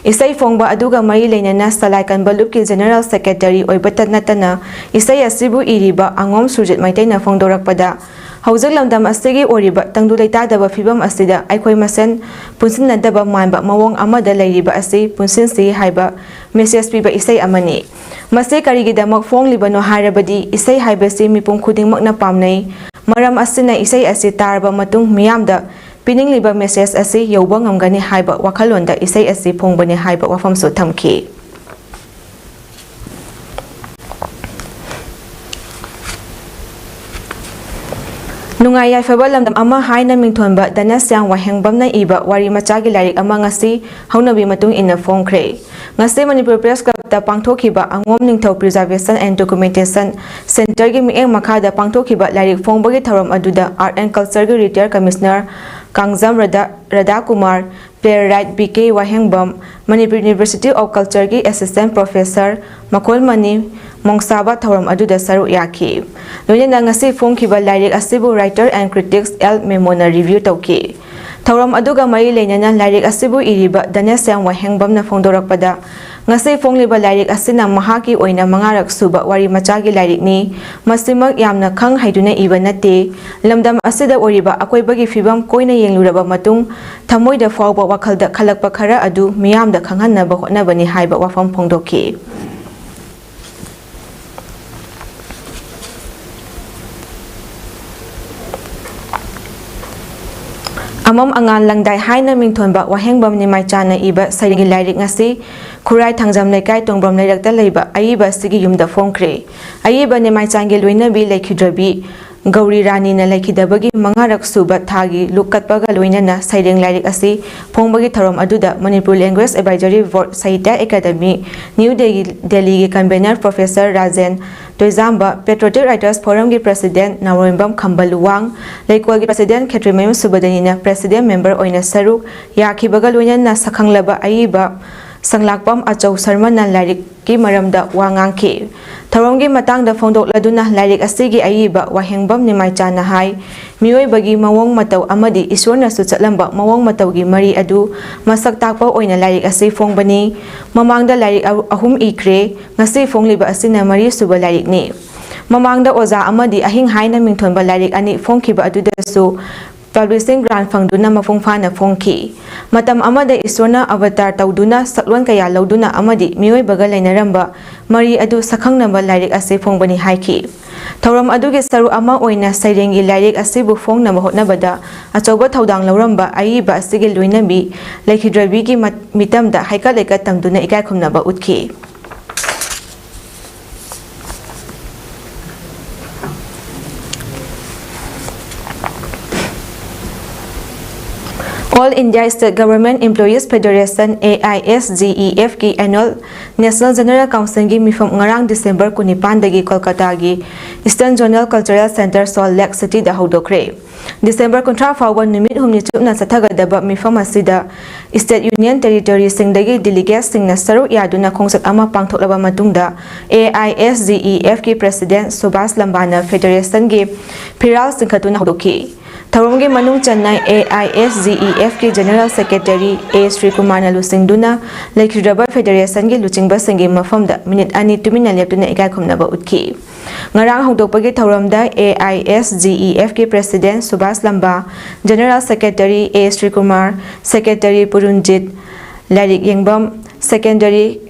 ꯏꯁꯩ ꯐꯣꯡꯕ ꯑꯗꯨꯒ ꯃꯔꯤ ꯂꯩꯅꯅ ꯁꯂꯥꯏ ꯀꯟꯕ ꯂꯨꯞꯀꯤ ꯖꯦꯅꯔꯦꯜ ꯁꯦꯀ꯭ꯔꯦꯇꯔꯤ ꯑꯣꯏꯕꯇ ꯅꯠꯇꯅ ꯏꯁꯩ ꯑꯁꯤꯕꯨ ꯏꯔꯤꯕ ꯑꯉꯣꯝ ꯁꯨꯔꯖꯤꯠ ꯃꯩꯇꯩꯅ ꯐꯣꯡꯗꯣꯔꯛꯄꯗ, ꯍꯧꯖꯤꯛ ꯂꯝꯗꯝ ꯑꯁꯤꯒꯤ ꯑꯣꯏꯔꯤꯕ ꯇꯪꯗꯨ ꯂꯩꯇꯥꯗꯕ ꯐꯤꯕꯝ ꯑꯁꯤꯗ ꯑꯩꯈꯣꯏ ꯃꯁꯦꯟ ꯄꯨꯟꯁꯤꯟꯅꯗꯕ ꯃꯥꯟꯕ ꯃꯑꯣꯡ ꯑꯃꯗ ꯂꯩꯔꯤꯕ ꯑꯁꯤ ꯄꯨꯟꯁꯤꯟꯁꯤ ꯍꯥꯏꯕ ꯃꯦꯁꯦꯖ ꯄꯤꯕ ꯏꯁꯩ ꯑꯃꯅꯤ꯫ ꯃꯁꯤ ꯀꯔꯤꯒꯤꯗꯃꯛ ꯐꯣꯡꯂꯤꯕꯅꯣ ꯍꯥꯏꯔꯕꯗꯤ, ꯏꯁꯩ ꯍꯥꯏꯕꯁꯤ ꯃꯤꯄꯨꯝ ꯈꯨꯗꯤꯡꯃꯛꯅ ꯄꯥꯝꯅꯩ꯫ ꯃꯔꯝ ꯑꯁꯤꯅ ꯏꯁꯩ ꯑꯁꯤ ꯇꯥꯔꯕ ꯃꯇꯨꯡ ꯃꯤꯌꯥꯝꯗ ꯄꯤꯅꯤꯡꯂꯤꯕ ꯃꯦꯁꯦꯖ ꯑꯁꯤ ꯌꯧꯕ ꯉꯝꯒꯅꯤ ꯍꯥꯏꯕ ꯋꯥꯈꯜꯂꯣꯟꯗ ꯏꯁꯩ ꯑꯁꯤ ꯐꯣꯡꯕꯅꯤ ꯍꯥꯏꯕ ꯋꯥꯐꯝꯁꯨ ꯊꯝꯈꯤ꯫ ꯅꯨꯡꯉꯥꯏ ꯌꯥꯏꯐꯕ ꯂꯝꯗꯝ ꯑꯃ ꯍꯥꯏꯅ ꯃꯤꯡꯊꯣꯟꯕ ꯙꯅꯁ꯭ꯌꯥꯝ ꯋꯥꯍꯦꯡꯕꯝꯅ ꯏꯕ ꯋꯥꯔꯤ ꯃꯆꯥꯒꯤ ꯂꯥꯏꯔꯤꯛ ꯑꯃ ꯉꯁꯤ ꯍꯧꯅꯕꯤ ꯃꯇꯨꯡ ꯏꯟꯅ ꯐꯣꯡꯈ꯭ꯔꯦ꯫ ꯉꯁꯤ ꯃꯅꯤꯄꯨꯔ ꯄ꯭ꯔꯦꯁ ꯀ꯭ꯂꯕꯇ ꯄꯥꯡꯊꯣꯛꯈꯤꯕ ꯑꯉꯣꯝ ꯅꯤꯡꯊꯧ ꯄ꯭ꯔꯤꯖꯥꯔꯕꯦꯁꯟ ꯑꯦꯟ ꯗꯣꯀꯨꯃꯦꯟꯇꯦꯁꯟ ꯁꯦꯟꯇꯔꯒꯤ ꯃꯤꯠꯌꯦꯡ ꯃꯈꯥꯗ ꯄꯥꯡꯊꯣꯛꯈꯤꯕ ꯂꯥꯏꯔꯤꯛ ꯐꯣꯡꯕꯒꯤ ꯊꯧꯔꯝ ꯑꯗꯨꯗ ꯑꯥꯔꯠ ꯑꯦꯟ ꯀꯜꯆꯔꯒꯤ retired commissioner Kangjam Radha-, Radhakumar, playwright B K Wahengbam, Manipur university of ꯀꯜꯆꯔꯒꯤ ꯑꯦꯁꯤꯁꯇꯦꯟꯠ ꯄ꯭ꯔꯣꯐꯦꯁꯔ ꯃꯈꯣꯜꯃꯅꯤ ꯃꯣꯡꯁꯥꯕ ꯊꯧꯔꯝ ꯑꯗꯨꯗ ꯁꯔꯨꯛ ꯌꯥꯈꯤ꯫ ꯂꯣꯏꯅꯅ ꯉꯁꯤ ꯐꯣꯡꯈꯤꯕ ꯂꯥꯏꯔꯤꯛ ꯑꯁꯤꯕꯨ ꯔꯥꯏꯇꯔ ꯑꯦꯟ ꯀ꯭ꯔꯤꯇꯤꯛꯁ ꯑꯦꯜ ꯃꯦꯃꯣꯅ ꯔꯤꯚ꯭ꯌꯨ ꯇꯧꯈꯤ꯫ ꯊꯧꯔꯝ ꯑꯗꯨꯒ ꯃꯔꯤ ꯂꯩꯅꯅ ꯂꯥꯏꯔꯤꯛ ꯑꯁꯤꯕꯨ ꯏꯔꯤꯕ ꯙꯅꯁ꯭ꯌꯥꯝ ꯋꯥꯍꯦꯡꯕꯝꯅ ꯐꯣꯡꯗꯣꯔꯛꯄꯗ, ꯉꯁꯤ ꯐꯣꯡꯂꯤꯕ ꯂꯥꯏꯔꯤꯛ ꯑꯁꯤꯅ ꯃꯍꯥꯛꯀꯤ ꯑꯣꯏꯅ ꯃꯉꯥꯔꯛ ꯁꯨꯕ ꯋꯥꯔꯤ ꯃꯆꯥꯒꯤ ꯂꯥꯏꯔꯤꯛꯅꯤ꯫ ꯃꯁꯤꯃꯛ ꯌꯥꯝꯅ ꯈꯪ ꯍꯩꯗꯨꯅ ꯏꯕ ꯅꯠꯇꯦ꯫ ꯂꯝꯗꯝ ꯑꯁꯤꯗ ꯑꯣꯏꯔꯤꯕ ꯑꯀꯣꯏꯕꯒꯤ ꯐꯤꯕꯝ ꯀꯣꯏꯅ ꯌꯦꯡꯂꯨꯔꯕ ꯃꯇꯨꯡ, ꯊꯃꯣꯏꯗ ꯐꯥꯎꯕ ꯋꯥꯈꯜꯗ ꯈꯜꯂꯛꯄ ꯈꯔ ꯑꯗꯨ ꯃꯤꯌꯥꯝꯗ ꯈꯪꯍꯟꯅꯕ ꯍꯣꯠꯅꯕꯅꯤ ꯍꯥꯏꯕ ꯋꯥꯐꯝ ꯐꯣꯡꯗꯣꯛꯈꯤ꯫ ꯑꯃꯝ ꯑꯉꯥꯟ ꯂꯪꯗꯥꯏ ꯍꯥꯏꯅ ꯃꯤꯡꯊꯣꯟꯕ ꯋꯥꯍꯦꯡꯕꯝ ꯅꯤꯃꯥꯏꯆꯥꯅ ꯏꯕ ꯁꯩꯔꯦꯡꯒꯤ ꯂꯥꯏꯔꯤꯛ ꯉꯁꯤ ꯈꯨꯔꯥꯏ ꯊꯥꯡꯖꯝ ꯂꯩꯀꯥꯏ ꯇꯣꯡꯕ꯭ꯔꯝ ꯂꯩꯔꯛꯇ ꯂꯩꯕ ꯑꯏꯕ ꯑꯁꯤꯒꯤ ꯌꯨꯝꯗ ꯐꯣꯡꯈ꯭ꯔꯦ꯫ ꯑꯏꯕ ꯅꯤꯃꯥꯏꯆꯥꯟꯒꯤ ꯂꯣꯏꯅꯕꯤ ꯂꯩꯈꯤꯗ꯭ꯔꯕꯤ ꯒꯧꯔꯤ ꯔꯥꯅꯤꯅ ꯂꯩꯈꯤꯗꯕꯒꯤ ꯃꯉꯥꯔꯛ ꯁꯨꯕ ꯊꯥꯒꯤ ꯂꯨꯞ ꯀꯠꯄꯒ ꯂꯣꯏꯅꯅ ꯁꯩꯔꯦꯡ ꯂꯥꯏꯔꯤꯛ ꯑꯁꯤ ꯐꯣꯡꯕꯒꯤ ꯊꯧꯔꯝ ꯑꯗꯨꯗ Manipur Language Advisory Board, Sahitya academy, new Delhi, ꯗꯦꯜꯂꯤꯒꯤ convener Professor Rajen ꯇꯣꯏꯖꯥꯝꯕ, Patriotic Writers Forumꯒꯤ President ꯅꯥꯎꯔꯦꯝꯕꯝ ꯈꯝꯕ ꯂꯨꯋꯥꯡ, ꯂꯩꯀꯣꯜꯒꯤ President ꯈꯦꯇ꯭ꯔꯤꯃꯌꯨꯝ ꯁꯨꯕꯗꯅꯤꯅ President Member ꯑꯣꯏꯅ ꯁꯔꯨꯛ ꯌꯥꯈꯤꯕꯒ ꯂꯣꯏꯅꯅ ꯁꯛꯈꯪꯂꯕ ꯑꯏꯕ ꯁꯪꯂꯥꯛꯄꯝ ꯑꯆꯧ ꯁꯔꯃꯅ ꯂꯥꯏꯔꯤꯛꯀꯤ ꯃꯔꯝꯗ ꯋꯥ ꯉꯥꯡꯈꯤ꯫ ꯊꯧꯔꯝꯒꯤ ꯃꯇꯥꯡꯗ ꯐꯣꯡꯗꯣꯛꯂꯗꯨꯅ ꯂꯥꯏꯔꯤꯛ ꯑꯁꯤꯒꯤ ꯑꯏꯕ ꯋꯥꯍꯦꯡꯕꯝ ꯅꯤꯃꯥꯏꯆꯥꯅ ꯍꯥꯏ, ꯃꯤꯑꯣꯏꯕꯒꯤ ꯃꯑꯣꯡ ꯃꯇꯧ ꯑꯃꯗꯤ ꯏꯁꯣꯔꯅꯁꯨ ꯆꯠꯂꯝꯕ ꯃꯑꯣꯡ ꯃꯇꯧꯒꯤ ꯃꯔꯤ ꯑꯗꯨ ꯃꯁꯛ ꯇꯥꯛꯄ ꯑꯣꯏꯅ ꯂꯥꯏꯔꯤꯛ ꯑꯁꯤ ꯐꯣꯡꯕꯅꯤ꯫ ꯃꯃꯥꯡꯗ ꯂꯥꯏꯔꯤꯛ ꯑꯍꯨꯝ ꯏꯈ꯭ꯔꯦ, ꯉꯁꯤ ꯐꯣꯡꯂꯤꯕ ꯑꯁꯤꯅ ꯃꯔꯤꯁꯨꯕ ꯂꯥꯏꯔꯤꯛꯅꯤ꯫ ꯃꯃꯥꯡꯗ ꯑꯣꯖꯥ ꯑꯃꯗꯤ ꯑꯍꯤꯡ ꯍꯥꯏꯅ ꯃꯤꯡꯊꯣꯟꯕ ꯂꯥꯏꯔꯤꯛ ꯑꯅꯤ ꯐꯣꯡꯈꯤꯕ ꯑꯗꯨꯗꯁꯨ publishing grant ꯐꯪꯗꯨꯅ ꯃꯄꯨꯡ ꯐꯥꯅ ꯐꯣꯡꯈꯤ꯫ ꯃꯇꯝ ꯑꯃꯗ ꯏꯁꯣꯔꯅ ꯑꯕꯇꯥꯔ ꯇꯧꯗꯨꯅ ꯁꯛꯂꯣꯟ ꯀꯌꯥ ꯂꯧꯗꯨꯅ ꯑꯃꯗꯤ ꯃꯤꯑꯣꯏꯕꯒ ꯂꯩꯅꯔꯝꯕ ꯃꯔꯤ ꯑꯗꯨ ꯁꯛꯈꯪꯅꯕ ꯂꯥꯏꯔꯤꯛ ꯑꯁꯤ ꯐꯣꯡꯕꯅꯤ ꯍꯥꯏꯈꯤ꯫ ꯊꯧꯔꯝ ꯑꯗꯨꯒꯤ ꯁꯔꯨꯛ ꯑꯃ ꯑꯣꯏꯅ ꯁꯩꯔꯦꯡꯒꯤ ꯂꯥꯏꯔꯤꯛ ꯑꯁꯤꯕꯨ ꯐꯣꯡꯅꯕ ꯍꯣꯠꯅꯕꯗ ꯑꯆꯧꯕ ꯊꯧꯗꯥꯡ ꯂꯧꯔꯝꯕ ꯑꯏꯕ ꯑꯁꯤꯒꯤ ꯂꯣꯏꯅꯕꯤ ꯂꯩꯈꯤꯗ꯭ꯔꯕꯤꯒꯤ ꯃꯤꯇꯝꯗ ꯍꯩꯀꯠ ꯂꯩꯀꯠ ꯇꯝꯗꯨꯅ ꯏꯀꯥꯏ ꯈꯨꯝꯅꯕ ꯎꯠꯈꯤ꯫ All India State Government Employees Federation, AISGEFꯀꯤ Annual National General Councilꯒꯤ ꯃꯤꯐꯝ ꯉꯔꯥꯡ December ꯀꯨꯟꯅꯤꯄꯥꯟꯗꯒꯤ ꯀꯣꯜꯀꯇꯥꯒꯤ Eastern Zonal Cultural Centre, Salt Lake Cityꯗ ꯍꯧꯗꯣꯛꯈ꯭ꯔꯦ꯫ December ꯀꯨꯟꯊ꯭ꯔꯥ ꯐꯥꯎꯕ ꯅꯨꯃꯤꯠ ꯍꯨꯝꯅꯤ ꯆꯨꯞꯅ ꯆꯠꯊꯒꯗꯕ ꯃꯤꯐꯝ ꯑꯁꯤꯗ State Union Territoryꯁꯤꯡꯗꯒꯤ delegatesꯁꯤꯡꯅ ꯁꯔꯨꯛ ꯌꯥꯗꯨꯅ ꯈꯣꯡꯆꯠ ꯑꯃ ꯄꯥꯡꯊꯣꯛꯂꯕ ꯃꯇꯨꯡꯗ, AISGEFꯀꯤ President ꯁꯨꯕꯥꯁ ꯂꯝꯕꯥꯅ Federationꯒꯤ ꯐꯤꯔꯥꯜ ꯆꯤꯡꯈꯠꯇꯨꯅ ꯍꯧꯗꯣꯛꯈꯤ꯫ ꯊꯧꯔꯝꯒꯤ ꯃꯅꯨꯡ ꯆꯟꯅ AISGEFꯀꯤ General Secretary A ꯁ꯭ꯔꯤꯀꯨꯃꯥꯔꯅ ꯂꯨꯆꯤꯡꯗꯨꯅ ꯂꯩꯈꯤꯗ꯭ꯔꯕ Federationꯒꯤ ꯂꯨꯆꯤꯡꯕꯁꯤꯡꯒꯤ ꯃꯐꯝꯗ ꯃꯤꯅꯤꯠ ꯑꯅꯤ ꯇꯨꯃꯤꯟꯅ ꯂꯦꯞꯇꯨꯅ ꯏꯀꯥꯏ ꯈꯨꯝꯅꯕ ꯎꯠꯈꯤ꯫ ꯉꯔꯥꯡ ꯍꯧꯗꯣꯛꯄꯒꯤ ꯊꯧꯔꯝꯗ AISGEFꯀꯤ President ꯁꯨꯕꯥꯁ ꯂꯝꯕꯥ, General Secretary A ꯁ꯭ꯔꯤꯀꯨꯃꯥꯔ, Secretary ꯄꯨꯔꯨꯟꯖꯤꯠ, ꯂꯥꯏꯔꯤꯛ ꯌꯦꯡꯕꯝ, Secondary,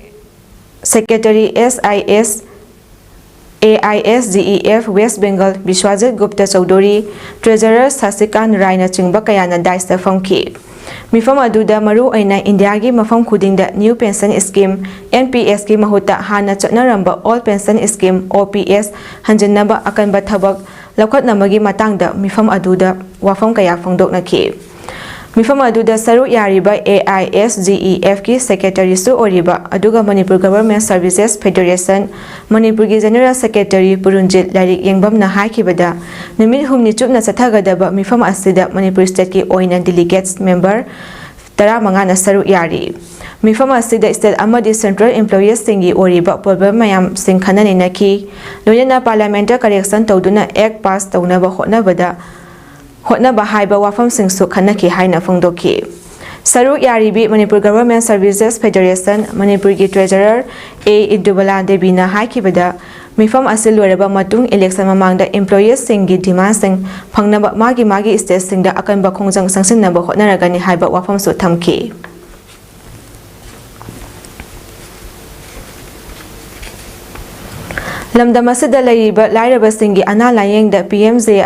Secretary SIS AISGEF West Bengal Biswajit Gupta Chaudhary, Treasurer Sasikan Rai ꯅꯆꯤꯡꯕ ꯀꯌꯥꯅ dais ꯇ ꯐꯝꯈꯤ꯫ ꯃꯤꯐꯝ ꯑꯗꯨꯗ ꯃꯔꯨ ꯑꯣꯏꯅ ꯏꯟꯗꯤꯌꯥꯒꯤ ꯃꯐꯝ ꯈꯨꯗꯤꯡꯗ New Pension Scheme, NPS ꯀꯤ ꯃꯍꯨꯠꯇ ꯍꯥꯟꯅ ꯆꯠꯅꯔꯝꯕ Old Pension Scheme, OPS ꯍꯟꯖꯤꯟꯅꯕ ꯑꯀꯟꯕ ꯊꯕꯛ ꯂꯧꯈꯠꯅꯕꯒꯤ ꯃꯇꯥꯡꯗ ꯃꯤꯐꯝ ꯑꯗꯨꯗ ꯋꯥꯐꯝ ꯀꯌꯥ ꯐꯣꯡꯗꯣꯛꯅꯈꯤ꯫ ꯃꯤꯐꯝ ꯑꯗꯨꯗ ꯁꯔꯨꯛ ꯌꯥꯔꯤꯕ AISGEF ꯀꯤ Secretary ꯁꯨ ꯑꯣꯏꯔꯤꯕ ꯑꯗꯨꯒ Manipur Government Services Federation ꯃꯅꯤꯄꯨꯔꯒꯤ General Secretary ꯄꯨꯔꯨꯟꯖꯤꯠ ꯂꯥꯏꯔꯤꯛ ꯌꯦꯡꯕꯝꯅ ꯍꯥꯏꯈꯤꯕꯗ, ꯅꯨꯃꯤꯠ ꯍꯨꯝꯅꯤ ꯆꯨꯞꯅ ꯆꯠꯊꯒꯗꯕ ꯃꯤꯐꯝ ꯑꯁꯤꯗ ꯃꯅꯤꯄꯨꯔ State ꯀꯤ ꯑꯣꯏꯅ delegates member ꯇꯔꯥꯃꯉꯥꯅ ꯁꯔꯨꯛ ꯌꯥꯔꯤ꯫ ꯃꯤꯐꯝ ꯑꯁꯤꯗ State ꯑꯃꯗꯤ Central Employees ꯁꯤꯡꯒꯤ ꯑꯣꯏꯔꯤꯕ problem ꯃꯌꯥꯝꯁꯤꯡ ꯈꯟꯅ ꯅꯩꯅꯈꯤ꯫ ꯂꯣꯏꯅꯅ Parliament ꯇ correction ꯇꯧꯗꯨꯅ Act pass ꯇꯧꯅꯕ ꯍꯣꯠꯅꯕꯗ ꯍꯣꯠꯅꯕ ꯍꯥꯏꯕ ꯋꯥꯐꯝꯁꯤꯡꯁꯨ ꯈꯟꯅꯈꯤ ꯍꯥꯏꯅ ꯐꯣꯡꯗꯣꯛꯈꯤ꯫ ꯁꯔꯨꯛ ꯌꯥꯔꯤꯕꯤ Manipur Government Services Federation ꯃꯅꯤꯄꯨꯔꯒꯤ Treasurer ꯑꯦ ꯏꯟꯗꯨꯕꯂꯥ ꯗꯦꯕꯤꯅ ꯍꯥꯏꯈꯤꯕꯗ, ꯃꯤꯐꯝ ꯑꯁꯤ ꯂꯣꯏꯔꯕ ꯃꯇꯨꯡ election ꯃꯃꯥꯡꯗ employees ꯁꯤꯡꯒꯤ demand ꯁꯤꯡ ꯐꯪꯅꯕ ꯃꯥꯒꯤ ꯃꯥꯒꯤ state ꯁꯤꯡꯗ ꯑꯀꯟꯕ ꯈꯣꯡꯖꯪ ꯆꯪꯁꯤꯟꯅꯕ ꯍꯣꯠꯅꯔꯒꯅꯤ ꯍꯥꯏꯕ ꯋꯥꯐꯝꯁꯨ ꯊꯝꯈꯤ꯫ ꯂꯝꯗꯝ ꯑꯁꯤꯗ ꯂꯩꯔꯤꯕ ꯂꯥꯏꯔꯕꯁꯤꯡꯒꯤ ꯑꯅꯥ ꯂꯥꯌꯦꯡꯗ ꯄꯤ ꯑꯦꯝ ꯖꯦ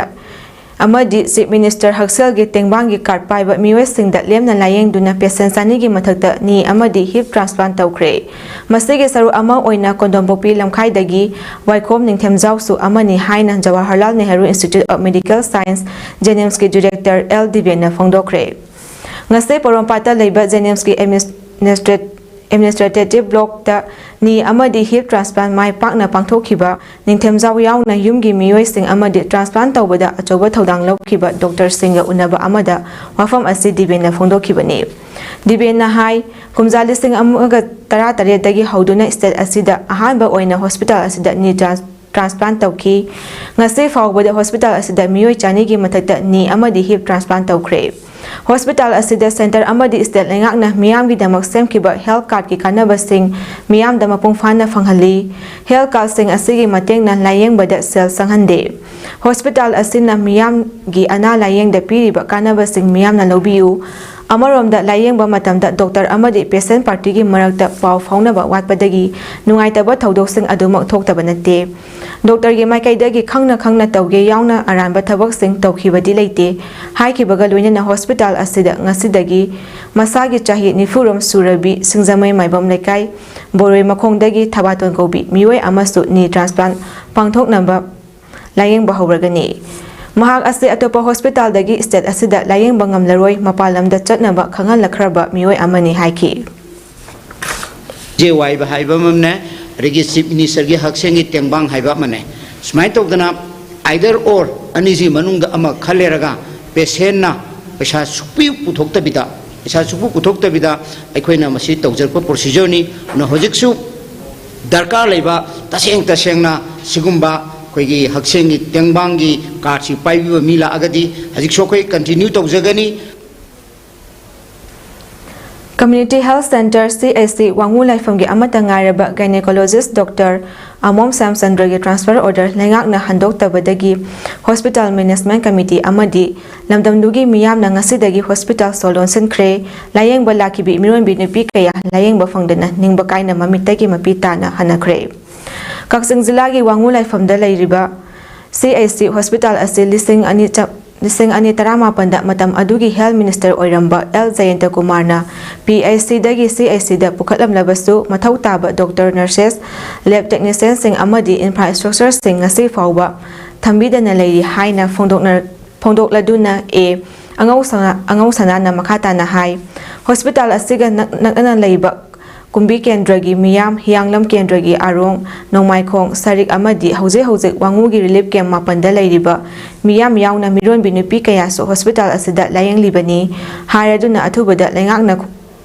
ꯑꯃꯗꯤ Chief Minister ꯍꯛꯁꯦꯜꯒꯤ ꯇꯦꯡꯕꯥꯡꯒꯤ card ꯄꯥꯏꯕ ꯃꯤꯑꯣꯏꯁꯤꯡꯗ ꯂꯦꯝꯅ ꯂꯥꯌꯦꯡꯗꯨꯅ patient ꯆꯅꯤꯒꯤ ꯃꯊꯛꯇ knee ꯑꯃꯗꯤ hip transplant ꯇꯧꯈ꯭ꯔꯦ꯫ ꯃꯁꯤꯒꯤ ꯁꯔꯨꯛ ꯑꯃ ꯑꯣꯏꯅ ꯀꯣꯟꯗꯣꯝꯄꯣꯛꯄꯤ ꯂꯝꯈꯥꯏꯗꯒꯤ ꯋꯥꯏꯈꯣꯝ ꯅꯤꯡꯊꯦꯝꯖꯥꯎꯁꯨ ꯑꯃꯅꯤ ꯍꯥꯏꯅ Jawaharlal Nehru Institute of Medical Science, JNIMS ꯀꯤ Director ꯑꯦꯜ ꯗꯤꯕꯦꯟꯅ ꯐꯣꯡꯗꯣꯛꯈ꯭ꯔꯦ꯫ ꯉꯁꯤ ꯄꯣꯔꯣꯝꯄꯥꯠꯇ ꯂꯩꯕ JNIMS ꯀꯤ administrat-, Administrative Block ꯇ knee ꯑꯃꯗꯤ hip transplant ꯃꯥꯏ ꯄꯥꯛꯅ ꯄꯥꯡꯊꯣꯛꯈꯤꯕ ꯅꯤꯡꯊꯦꯝꯖꯥꯎ ꯌꯥꯎꯅ ꯌꯨꯝꯒꯤ ꯃꯤꯑꯣꯏꯁꯤꯡ ꯑꯃꯗꯤ transplant ꯇꯧꯕꯗ ꯑꯆꯧꯕ ꯊꯧꯗꯥꯡ ꯂꯧꯈꯤꯕ doctor ꯁꯤꯡꯒ ꯎꯅꯕ ꯑꯃꯗ ꯋꯥꯐꯝ ꯑꯁꯤ ꯗꯤꯕꯦꯟꯅ ꯐꯣꯡꯗꯣꯛꯈꯤꯕꯅꯤ꯫ ꯗꯤꯕꯦꯟꯅ ꯍꯥꯏ, ꯀꯨꯝꯖꯥ ꯂꯤꯁꯤꯡ ꯑꯃꯒ ꯇꯔꯥꯇꯔꯦꯠꯇꯒꯤ ꯍꯧꯗꯨꯅ state ꯑꯁꯤꯗ ꯑꯍꯥꯟꯕ ꯑꯣꯏꯅ hospital ꯑꯁꯤꯗ knee trans-, transplant ꯇꯧꯈꯤ꯫ ꯉꯁꯤ ꯐꯥꯎꯕꯗ hospital ꯑꯁꯤꯗ ꯃꯤꯑꯣꯏ ꯆꯅꯤꯒꯤ ꯃꯊꯛꯇ knee ꯑꯃꯗꯤ hip transplant ꯇꯧꯈ꯭ꯔꯦ꯫ Hospital ꯑꯁꯤꯗ centre ꯑꯃꯗꯤ state ꯂꯩꯉꯥꯛꯅ ꯃꯤꯌꯥꯝꯒꯤꯗꯃꯛ ꯁꯦꯝꯈꯤꯕ health card ꯀꯤ ꯀꯥꯟꯅꯕꯁꯤꯡ ꯃꯤꯌꯥꯝꯗ ꯃꯄꯨꯡ ꯐꯥꯅ ꯐꯪꯍꯜꯂꯤ꯫ Health card ꯁꯤꯡ ꯑꯁꯤꯒꯤ ꯃꯇꯦꯡꯅ ꯂꯥꯌꯦꯡꯕꯗ ꯁꯦꯜ ꯆꯪꯍꯟꯗꯦ꯫ Hospital ꯑꯁꯤꯅ ꯃꯤꯌꯥꯝꯒꯤ ꯑꯅꯥ ꯂꯥꯌꯦꯡꯗ ꯄꯤꯔꯤꯕ ꯀꯥꯟꯅꯕꯁꯤꯡ ꯃꯤꯌꯥꯝꯅ ꯂꯧꯕꯤꯌꯨ꯫ ꯑꯃꯔꯣꯝꯗ, ꯂꯥꯌꯦꯡꯕ ꯃꯇꯝꯗ ꯗꯣꯛꯇꯔ ꯑꯃꯗꯤ ꯄꯦꯁꯦꯟ ꯄꯥꯔꯇꯤꯒꯤ ꯃꯔꯛꯇ ꯄꯥꯎ ꯐꯥꯎꯅꯕ ꯋꯥꯠꯄꯗꯒꯤ ꯅꯨꯡꯉꯥꯏꯇꯕ ꯊꯧꯗꯣꯛꯁꯤꯡ ꯑꯗꯨꯃꯛ ꯊꯣꯛꯇꯕ ꯅꯠꯇꯦ꯫ ꯗꯣꯛꯇꯔꯒꯤ ꯃꯥꯏꯀꯩꯗꯒꯤ ꯈꯪꯅ ꯈꯪꯅ ꯇꯧꯒꯦ ꯌꯥꯎꯅ ꯑꯔꯥꯟꯕ ꯊꯕꯛꯁꯤꯡ ꯇꯧꯈꯤꯕꯗꯤ ꯂꯩꯇꯦ ꯍꯥꯏꯈꯤꯕꯒ ꯂꯣꯏꯅꯅ ꯍꯣꯁꯄꯤꯇꯥꯜ ꯑꯁꯤꯗ ꯉꯁꯤꯗꯒꯤ ꯃꯁꯥꯒꯤ ꯆꯍꯤ ꯅꯤꯐꯨꯔꯣꯝ ꯁꯨꯔꯕꯤ ꯁꯤꯡꯖꯃꯩ ꯃꯥꯏꯕꯝ ꯂꯩꯀꯥꯏ ꯕꯣꯔꯣꯏ ꯃꯈꯣꯡꯗꯒꯤ ꯊꯕꯥꯇꯣꯟ ꯀꯧꯕꯤ ꯃꯤꯑꯣꯏ ꯑꯃꯁꯨ ꯅꯤ ꯇ꯭ꯔꯥꯟꯁꯄ꯭ꯂꯥꯟ ꯄꯥꯡꯊꯣꯛꯅꯕ ꯂꯥꯌꯦꯡꯕ ꯍꯧꯔꯒꯅꯤ꯫ ꯃꯍꯥꯛ ꯑꯁꯤ ꯑꯇꯣꯞꯄ ꯍꯣꯁꯄꯤꯇꯥꯜꯗꯒꯤ ꯁ꯭ꯇꯦꯠ ꯑꯁꯤꯗ ꯂꯥꯌꯦꯡꯕ ꯉꯝꯂꯔꯣꯏ, ꯃꯄꯥꯟ ꯂꯝꯗ ꯆꯠꯅꯕ ꯈꯪꯍꯜꯂꯛꯈ꯭ꯔꯕ ꯃꯤꯑꯣꯏ ꯑꯃꯅꯤ ꯍꯥꯏꯈꯤ꯫ ꯖꯦ ꯋꯥꯏꯕ ꯍꯥꯏꯕ ꯑꯃꯅꯦ, ꯑꯗꯒꯤ ꯆꯤꯐ ꯃꯤꯅꯤꯁꯇꯔꯒꯤ ꯍꯛꯁꯦꯜꯒꯤ ꯇꯦꯡꯕꯥꯡ ꯍꯥꯏꯕ ꯑꯃꯅꯦ꯫ ꯁꯨꯃꯥꯏꯅ ꯇꯧꯗꯅ either or ꯑꯅꯤꯁꯤ ꯃꯅꯨꯡꯗ ꯑꯃ ꯈꯜꯂꯦꯔꯒ ꯄꯦꯁꯦꯟꯅ ꯄꯩꯁꯥ ꯁꯨꯛꯄꯤ ꯄꯨꯊꯣꯛꯇꯕꯤꯗ, ꯄꯩꯁꯥ ꯁꯨꯛꯄꯨ ꯄꯨꯊꯣꯛꯇꯕꯤꯗ ꯑꯩꯈꯣꯏꯅ ꯃꯁꯤ ꯇꯧꯖꯔꯛꯄ ꯄ꯭ꯔꯣꯁꯤꯖꯔꯅꯤ꯫ ꯑꯗꯨꯅ ꯍꯧꯖꯤꯛꯁꯨ ꯗꯔꯀꯥꯔ ꯂꯩꯕ ꯇꯁꯦꯡ ꯇꯁꯦꯡꯅ ꯁꯤꯒꯨꯝꯕ ꯑꯩꯈꯣꯏꯒꯤ ꯍꯛꯁꯦꯜꯒꯤ ꯇꯦꯡꯕꯥꯡꯒꯤ ꯀꯥꯔꯗꯁꯤ ꯄꯥꯏꯕꯤꯕ ꯃꯤ ꯂꯥꯛꯑꯒꯗꯤ ꯍꯧꯖꯤꯛꯁꯨ ꯑꯩꯈꯣꯏ ꯀꯟꯇꯤꯅ꯭ꯌꯨ ꯇꯧꯖꯒꯅꯤ꯫ Community Health Centre, C H C, ꯋꯥꯉꯨ ꯂꯥꯏꯐꯝꯒꯤ ꯑꯃꯠꯇ ꯉꯥꯏꯔꯕ ꯒꯥꯏꯅꯦꯀꯣꯂꯣꯖꯤꯁ ꯗꯣꯛꯇꯔ ꯑꯃꯣꯝ ꯁ꯭ꯌꯥꯝꯆꯟꯗ꯭ꯔꯒꯤ ꯇ꯭ꯔꯥꯟꯁꯐꯔ ꯑꯣꯔꯗꯔ ꯂꯩꯉꯥꯛꯅ ꯍꯟꯗꯣꯛꯇꯕꯗꯒꯤ ꯍꯣꯁꯄꯤꯇꯥꯜ ꯃꯦꯅꯦꯖꯃꯦꯟꯠ ꯀꯃꯤꯇꯤ ꯑꯃꯗꯤ ꯂꯝꯗꯝꯗꯨꯒꯤ ꯃꯤꯌꯥꯝꯅ ꯉꯁꯤꯗꯒꯤ ꯍꯣꯁꯄꯤꯇꯥꯜ ꯁꯣ ꯂꯣꯟꯁꯤꯟꯈ꯭ꯔꯦ꯫ ꯂꯥꯌꯦꯡꯕ ꯂꯥꯛꯈꯤꯕꯤ ꯃꯤꯔꯣꯟꯕꯤ ꯅꯨꯄꯤ ꯀꯌꯥ ꯂꯥꯌꯦꯡꯕ ꯐꯪꯗꯅ ꯅꯤꯡꯕ ꯀꯥꯏꯅ ꯃꯃꯤꯠꯇꯒꯤ ꯃꯄꯤ ꯇꯥꯅ ꯍꯟꯅꯈ꯭ꯔꯦ꯫ ꯀꯛꯆꯤꯡ ꯖꯤꯂꯥꯒꯤ ꯋꯥꯉꯨ ꯂꯥꯏꯐꯝꯗ ꯂꯩꯔꯤꯕ C H C ꯍꯣꯁꯄꯤꯇꯥꯜ ꯑꯁꯤ ꯂꯤꯁꯤꯡ ꯑꯅꯤ ꯆ-, ꯂꯤꯁꯤꯡ ꯑꯅꯤ ꯇꯔꯥꯃꯥꯄꯟꯗ ꯃꯇꯝ ꯑꯗꯨꯒꯤ ꯍꯦꯜꯊ ꯃꯤꯅꯤꯁꯇꯔ ꯑꯣꯏꯔꯝꯕ ꯑꯦꯜ ꯖꯌꯟꯇ ꯀꯨꯃꯥꯔꯅ P H Cꯗꯒꯤ C H Cꯗ ꯄꯨꯈꯠꯂꯝꯂꯕꯁꯨ, ꯃꯊꯧ ꯇꯥꯕ ꯗꯣꯛꯇꯔ, ꯅꯔꯁꯦꯁ, ꯂꯦꯕ ꯇꯦꯛꯅꯤꯁꯤꯌꯟꯁꯤꯡ ꯑꯃꯗꯤ ꯏꯟꯐ꯭ꯔꯥꯁ꯭ꯇ꯭ꯔꯛꯆꯔꯁꯤꯡ ꯉꯁꯤ ꯐꯥꯎꯕ ꯊꯝꯕꯤꯗꯅ ꯂꯩꯔꯤ ꯍꯥꯏꯅ ꯐꯣꯡꯗꯣꯛꯅ-, ꯐꯣꯡꯗꯣꯛꯂꯗꯨꯅ ꯑꯦ ꯑꯉꯧ ꯁꯅꯥ-, ꯑꯉꯧ ꯁꯅꯥꯅ ꯃꯈꯥ ꯇꯥꯅ ꯍꯥꯏ, ꯍꯣꯁꯄꯤꯇꯥꯜ ꯑꯁꯤꯒ ꯅꯛ-, ꯅꯛꯅꯅ ꯂꯩꯕ ꯀꯨꯝꯕꯤ ꯀꯦꯟꯗ꯭ꯔꯒꯤ ꯃꯤꯌꯥꯝ, ꯍꯤꯌꯥꯡꯂꯝ ꯀꯦꯟꯗ꯭ꯔꯒꯤ ꯑꯥꯔꯣꯡ, ꯅꯣꯡꯃꯥꯏꯈꯣꯡ, ꯁꯔꯤꯛ ꯑꯃꯗꯤ ꯍꯧꯖꯤꯛ ꯍꯧꯖꯤꯛ ꯋꯥꯉꯨꯒꯤ ꯔꯤꯂꯤꯐ ꯀꯦꯝꯞ ꯃꯥꯄꯟꯗ ꯂꯩꯔꯤꯕ ꯃꯤꯌꯥꯝ ꯌꯥꯎꯅ ꯃꯤꯔꯣꯟꯕꯤ ꯅꯨꯄꯤ ꯀꯌꯥꯁꯨ ꯍꯣꯁꯄꯤꯇꯥꯜ ꯑꯁꯤꯗ ꯂꯥꯌꯦꯡꯂꯤꯕꯅꯤ ꯍꯥꯏꯔꯗꯨꯅ ꯑꯊꯨꯕꯗ ꯂꯩꯉꯥꯛꯅ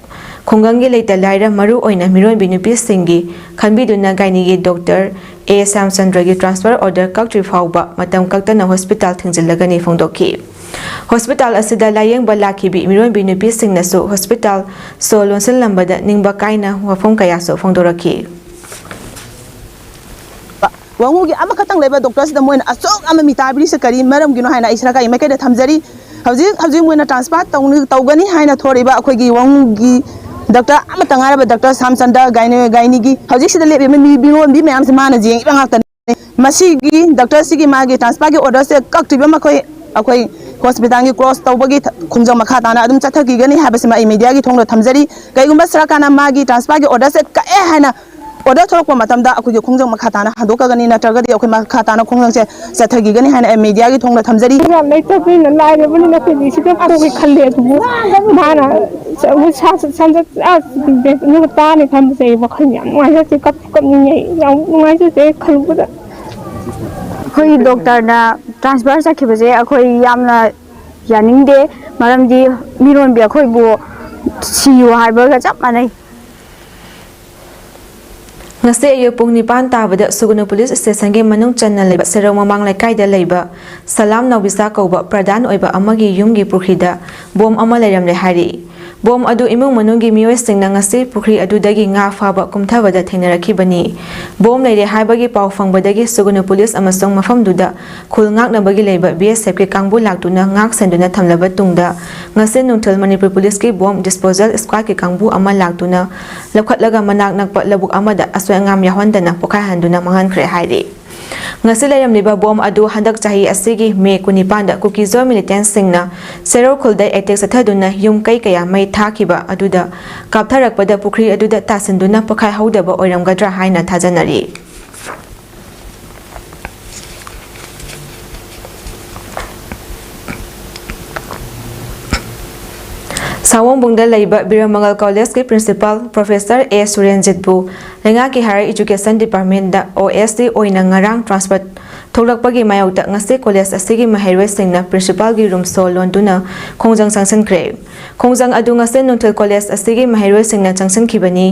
ꯈꯨꯡꯒꯪꯒꯤ ꯂꯩꯇ ꯂꯥꯏꯔ, ꯃꯔꯨ ꯑꯣꯏꯅ ꯃꯤꯔꯣꯟꯕꯤ ꯅꯨꯄꯤꯁꯤꯡꯒꯤ ꯈꯟꯕꯤꯗꯨꯅ ꯒꯥꯏꯅꯤꯒꯤ ꯗꯣꯛꯇꯔ ꯑꯦ ꯁ꯭ꯌꯥꯝꯆꯟꯗ꯭ꯔꯒꯤ ꯇ꯭ꯔꯥꯟꯁꯐꯔ ꯑꯣꯔꯗꯔ ꯀꯛꯇ꯭ꯔꯤ ꯐꯥꯎꯕ ꯃꯇꯝ ꯀꯛꯇꯅ ꯍꯣꯁꯄꯤꯇꯥꯜ ꯊꯤꯡꯖꯤꯜꯂꯒꯅꯤ ꯐꯣꯡꯗꯣꯛꯈꯤ꯫ ꯍꯣꯁꯄꯤꯇꯥꯜ ꯑꯁꯤꯗ ꯂꯥꯌꯦꯡꯕ ꯂꯥꯛꯈꯤꯕꯤ ꯃꯤꯔꯣꯟꯕꯤ ꯅꯨꯄꯤꯁꯤꯡꯅꯁꯨ ꯍꯣꯁꯄꯤꯇꯥꯜ ꯁꯣ ꯂꯣꯟꯁꯤꯜꯂꯝꯕꯗ ꯅꯤꯡꯕ ꯀꯥꯏꯅ ꯋꯥꯐꯝ ꯀꯌꯥꯁꯨ ꯐꯣꯡꯗꯣꯔꯛꯈꯤ꯫ ꯋꯥꯉꯨꯒꯤ ꯑꯃꯈꯛꯇꯪ ꯂꯩꯕ ꯗꯣꯛꯇꯔꯁꯤꯗ ꯃꯣꯏꯅ ꯑꯁꯨꯛ ꯌꯥꯝꯅ ꯃꯤꯇꯥꯕꯤꯔꯤꯁꯦ ꯀꯔꯤ ꯃꯔꯝꯒꯤꯅꯣ ꯍꯥꯏꯅ ꯑꯩ ꯁꯔꯀꯥꯔꯒꯤ ꯃꯥꯏꯀꯩꯗ ꯊꯝꯖꯔꯤ꯫ ꯍꯧꯖꯤꯛ ꯍꯧꯖꯤꯛ ꯃꯣꯏꯅ ꯇ꯭ꯔꯥꯟꯁꯐꯔ ꯇꯧꯅꯤ ꯇꯧꯒꯅꯤ ꯍꯥꯏꯅ ꯊꯣꯔꯛꯏꯕ ꯑꯩꯈꯣꯏꯒꯤ ꯋꯥꯡꯉꯨꯒꯤ ꯗꯣꯛꯇꯔ ꯑꯃꯠꯇ ꯉꯥꯏꯔꯕ ꯗꯣꯛꯇꯔ ꯁ꯭ꯌꯥꯝꯆꯟꯗ꯭ꯔ ꯒꯥꯏꯅꯤ ꯒꯥꯏꯅꯤꯒꯤ ꯍꯧꯖꯤꯛꯁꯤꯗ ꯂꯦꯞꯂꯤꯕ ꯃꯤ ꯃꯤꯔꯣꯟꯕꯤ ꯃꯌꯥꯝꯁꯦ ꯃꯥꯅ ꯌꯦꯡꯉꯤꯕ ꯉꯥꯛꯇꯅꯤ꯫ ꯃꯁꯤꯒꯤ ꯗꯣꯛꯇꯔꯁꯤꯒꯤ ꯃꯥꯒꯤ ꯇ꯭ꯔꯥꯟꯁꯐꯔꯒꯤ ꯑꯣꯔꯗꯔꯁꯦ ꯀꯛꯇ꯭ꯔꯤꯕ ꯃꯈꯣꯏ ꯑꯩꯈꯣꯏ ꯍꯣꯁꯄꯤꯇꯥꯜꯒꯤ ꯀ꯭ꯂꯣꯁ ꯇꯧꯕꯒꯤ ꯈꯣꯡꯖꯪ ꯃꯈꯥ ꯇꯥꯅ ꯑꯗꯨꯝ ꯆꯠꯊꯈꯤꯒꯅꯤ ꯍꯥꯏꯕꯁꯤꯃ ꯑꯩ ꯃꯤꯗꯤꯌꯥꯒꯤ ꯊꯣꯡꯗ ꯊꯝꯖꯔꯤ꯫ ꯀꯩꯒꯨꯝꯕ ꯁꯔꯀꯥꯔꯅ ꯃꯥꯒꯤ ꯇ꯭ꯔꯥꯟꯁꯐꯔꯒꯤ ꯑꯣꯔꯗꯔꯁꯦ ꯀꯛꯑꯦ ꯍꯥꯏꯅ ꯑꯣꯔꯗꯔ ꯊꯣꯛꯂꯛꯄ ꯃꯇꯝꯗ ꯑꯩꯈꯣꯏꯒꯤ ꯈꯣꯡꯖꯪ ꯃꯈꯥ ꯇꯥꯅ ꯍꯟꯗꯣꯛꯀꯒꯅꯤ, ꯅꯠꯇ꯭ꯔꯒꯗꯤ ꯑꯩꯈꯣꯏ ꯃꯈꯥ ꯇꯥꯅ ꯈꯣꯡꯖꯪꯁꯦ ꯆꯠꯊꯈꯤꯒꯅꯤ ꯍꯥꯏꯅ ꯑꯩ ꯃꯤꯗꯤꯌꯥꯒꯤ ꯊꯣꯡꯗ ꯊꯝꯖꯔꯤ꯫ ꯌꯥꯝ ꯂꯩꯇꯕꯅꯤꯅ ꯂꯥꯏꯔꯕꯅꯤꯅ ꯑꯩꯈꯣꯏꯗꯤ ꯁꯤꯗ ꯄꯣꯛꯒꯦ ꯈꯜꯂꯦ, ꯑꯗꯨꯕꯨ ꯃꯥꯅ ꯁꯟꯗ ꯇꯥꯅꯤ ꯈꯟꯕꯁꯦ ꯑꯩ ꯋꯥꯈꯜ ꯌꯥꯝ ꯅꯨꯡꯉꯥꯏꯖꯗꯦ, ꯀꯞꯁꯨ ꯀꯞꯅꯤꯡꯉꯦ, ꯌꯥꯝ ꯅꯨꯡꯉꯥꯏꯖꯗꯦ ꯑꯩ ꯈꯜꯂꯨꯕꯗ꯫ ꯑꯩꯈꯣꯏꯒꯤ ꯗꯣꯛꯇꯔꯅ ꯇ꯭ꯔꯥꯟꯁꯐꯔ ꯆꯠꯈꯤꯕꯁꯦ ꯑꯩꯈꯣꯏ ꯌꯥꯝꯅ ꯌꯥꯅꯤꯡꯗꯦ꯫ ꯃꯔꯝꯗꯤ ꯃꯤꯔꯣꯟꯕꯤ ꯑꯩꯈꯣꯏꯕꯨ ꯁꯤꯌꯨ ꯍꯥꯏꯕꯒ ꯆꯞ ꯃꯥꯟꯅꯩ꯫ ꯉꯁꯤ ꯑꯌꯨꯛ ꯄꯨꯡ ꯅꯤꯄꯥꯟ ꯇꯥꯕꯗ ꯁꯨꯒꯨꯅꯨ ꯄꯨꯂꯤꯁ ꯁ꯭ꯇꯦꯁꯟꯒꯤ ꯃꯅꯨꯡ ꯆꯟꯅ ꯂꯩꯕ ꯁꯦꯔꯧ ꯃꯃꯥꯡ ꯂꯩꯀꯥꯏꯗ ꯂꯩꯕ ꯁꯂꯥꯝ ꯅꯥꯎꯕꯤꯁꯥ ꯀꯧꯕ ꯄ꯭ꯔꯙꯥꯟ ꯑꯣꯏꯕ ꯑꯃꯒꯤ ꯌꯨꯝꯒꯤ ꯄꯨꯈ꯭ꯔꯤꯗ ꯕꯣꯝ ꯑꯃ ꯂꯩꯔꯝꯂꯦ ꯍꯥꯏꯔꯤ꯫ ꯕꯣꯝ ꯑꯗꯨ ꯏꯃꯨꯡ ꯃꯅꯨꯡꯒꯤ ꯃꯤꯑꯣꯏꯁꯤꯡꯅ ꯉꯁꯤ ꯄꯨꯈ꯭ꯔꯤ ꯑꯗꯨꯗꯒꯤ ꯉꯥ ꯐꯥꯕ ꯀꯨꯝꯊꯕꯗ ꯊꯦꯡꯅꯔꯛꯈꯤꯕꯅꯤ꯫ ꯕꯣꯝ ꯂꯩꯔꯦ ꯍꯥꯏꯕꯒꯤ ꯄꯥꯎ ꯐꯪꯕꯗꯒꯤ ꯁꯨꯒꯨꯅꯨ ꯄꯨꯂꯤꯁ ꯑꯃꯁꯨꯡ ꯃꯐꯝꯗꯨꯗ ꯈꯨꯜ ꯉꯥꯛꯅꯕꯒꯤ ꯂꯩꯕ ꯕꯤ ꯑꯦꯁ ꯑꯦꯐꯀꯤ ꯀꯥꯡꯕꯨ ꯂꯥꯛꯇꯨꯅ ꯉꯥꯛ ꯁꯦꯟꯗꯨꯅ ꯊꯝꯂꯕ ꯇꯨꯡꯗ, ꯉꯁꯤ ꯅꯨꯡꯊꯤꯜ ꯃꯅꯤꯄꯨꯔ ꯄꯨꯂꯤꯁꯀꯤ ꯕꯣꯝ ꯗꯤꯁꯄꯣꯖꯦꯜ ꯁ꯭ꯀ꯭ꯋꯥꯗꯀꯤ ꯀꯥꯡꯕꯨ ꯑꯃ ꯂꯥꯛꯇꯨꯅ ꯂꯧꯈꯠꯂꯒ ꯃꯅꯥꯛ ꯅꯛꯄ ꯂꯧꯕꯨꯛ ꯑꯃꯗ ꯑꯁꯣꯏ ꯑꯉꯥꯝ ꯌꯥꯎꯍꯟꯗꯅ ꯄꯣꯈꯥꯏꯍꯟꯗꯨꯅ ꯃꯥꯡꯍꯟꯈ꯭ꯔꯦ ꯍꯥꯏꯔꯤ꯫ ꯉꯁꯤ ꯂꯩꯔꯝꯂꯤꯕ ꯕꯣꯝ ꯑꯗꯨ ꯍꯟꯗꯛ ꯆꯍꯤ ꯑꯁꯤꯒꯤ ꯃꯦ ꯀꯨꯟꯅꯤꯄꯥꯟꯗ ꯀꯨꯀꯤꯖꯣꯏ ꯃꯤꯂꯤꯇꯦꯟꯁꯁꯤꯡꯅ ꯁꯦꯔꯧ ꯈꯨꯜꯗ ꯑꯦꯇꯦꯛ ꯆꯠꯊꯗꯨꯅ ꯌꯨꯝ ꯀꯩ ꯀꯌꯥ ꯃꯩ ꯊꯥꯈꯤꯕ ꯑꯗꯨꯗ ꯀꯥꯞꯊꯔꯛꯄꯗ ꯄꯨꯈ꯭ꯔꯤ ꯑꯗꯨꯗ ꯇꯥꯁꯤꯟꯗꯨꯅ ꯄꯣꯈꯥꯏꯍꯧꯗꯕ ꯑꯣꯏꯔꯝꯒꯗ꯭ꯔꯥ ꯍꯥꯏꯅ ꯊꯥꯖꯅꯔꯤ꯫ ꯁꯥꯋꯣꯝꯕꯨꯡꯗ ꯂꯩꯕ ꯕꯤꯔꯃꯪꯒꯜ ꯀꯣꯂꯦꯖꯀꯤ ꯄ꯭ꯔꯤꯟꯁꯤꯄꯥꯜ ꯄ꯭ꯔꯣꯐꯦꯁꯔ ꯑꯦ ꯁꯨꯔꯦꯟꯖꯤꯠꯄꯨ ꯂꯩꯉꯥꯛꯀꯤ ꯍꯥꯌꯔ ꯏꯖꯨꯀꯦꯁꯟ ꯗꯤꯄꯥꯔꯠꯃꯦꯟꯗ ꯑꯣ ꯑꯦꯁ ꯗꯤ ꯑꯣꯏꯅ ꯉꯔꯥꯡ ꯇ꯭ꯔꯥꯟꯁꯐꯔ ꯊꯣꯛꯂꯛꯄꯒꯤ ꯃꯥꯌꯣꯛꯇ ꯉꯁꯤ ꯀꯣꯂꯦꯖ ꯑꯁꯤꯒꯤ ꯃꯍꯩꯔꯣꯏꯁꯤꯡꯅ ꯄ꯭ꯔꯤꯟꯁꯤꯄꯥꯜꯒꯤ ꯔꯨꯝ ꯁꯣ ꯂꯣꯟꯗꯨꯅ ꯈꯣꯡꯖꯪ ꯆꯪꯁꯤꯟꯈ꯭ꯔꯦ꯫ ꯈꯣꯡꯖꯪ ꯑꯗꯨ ꯉꯁꯤ ꯅꯨꯡꯊꯤꯜ ꯀꯣꯂꯦꯖ ꯑꯁꯤꯒꯤ ꯃꯍꯩꯔꯣꯏꯁꯤꯡꯅ ꯆꯪꯁꯤꯟꯈꯤꯕꯅꯤ꯫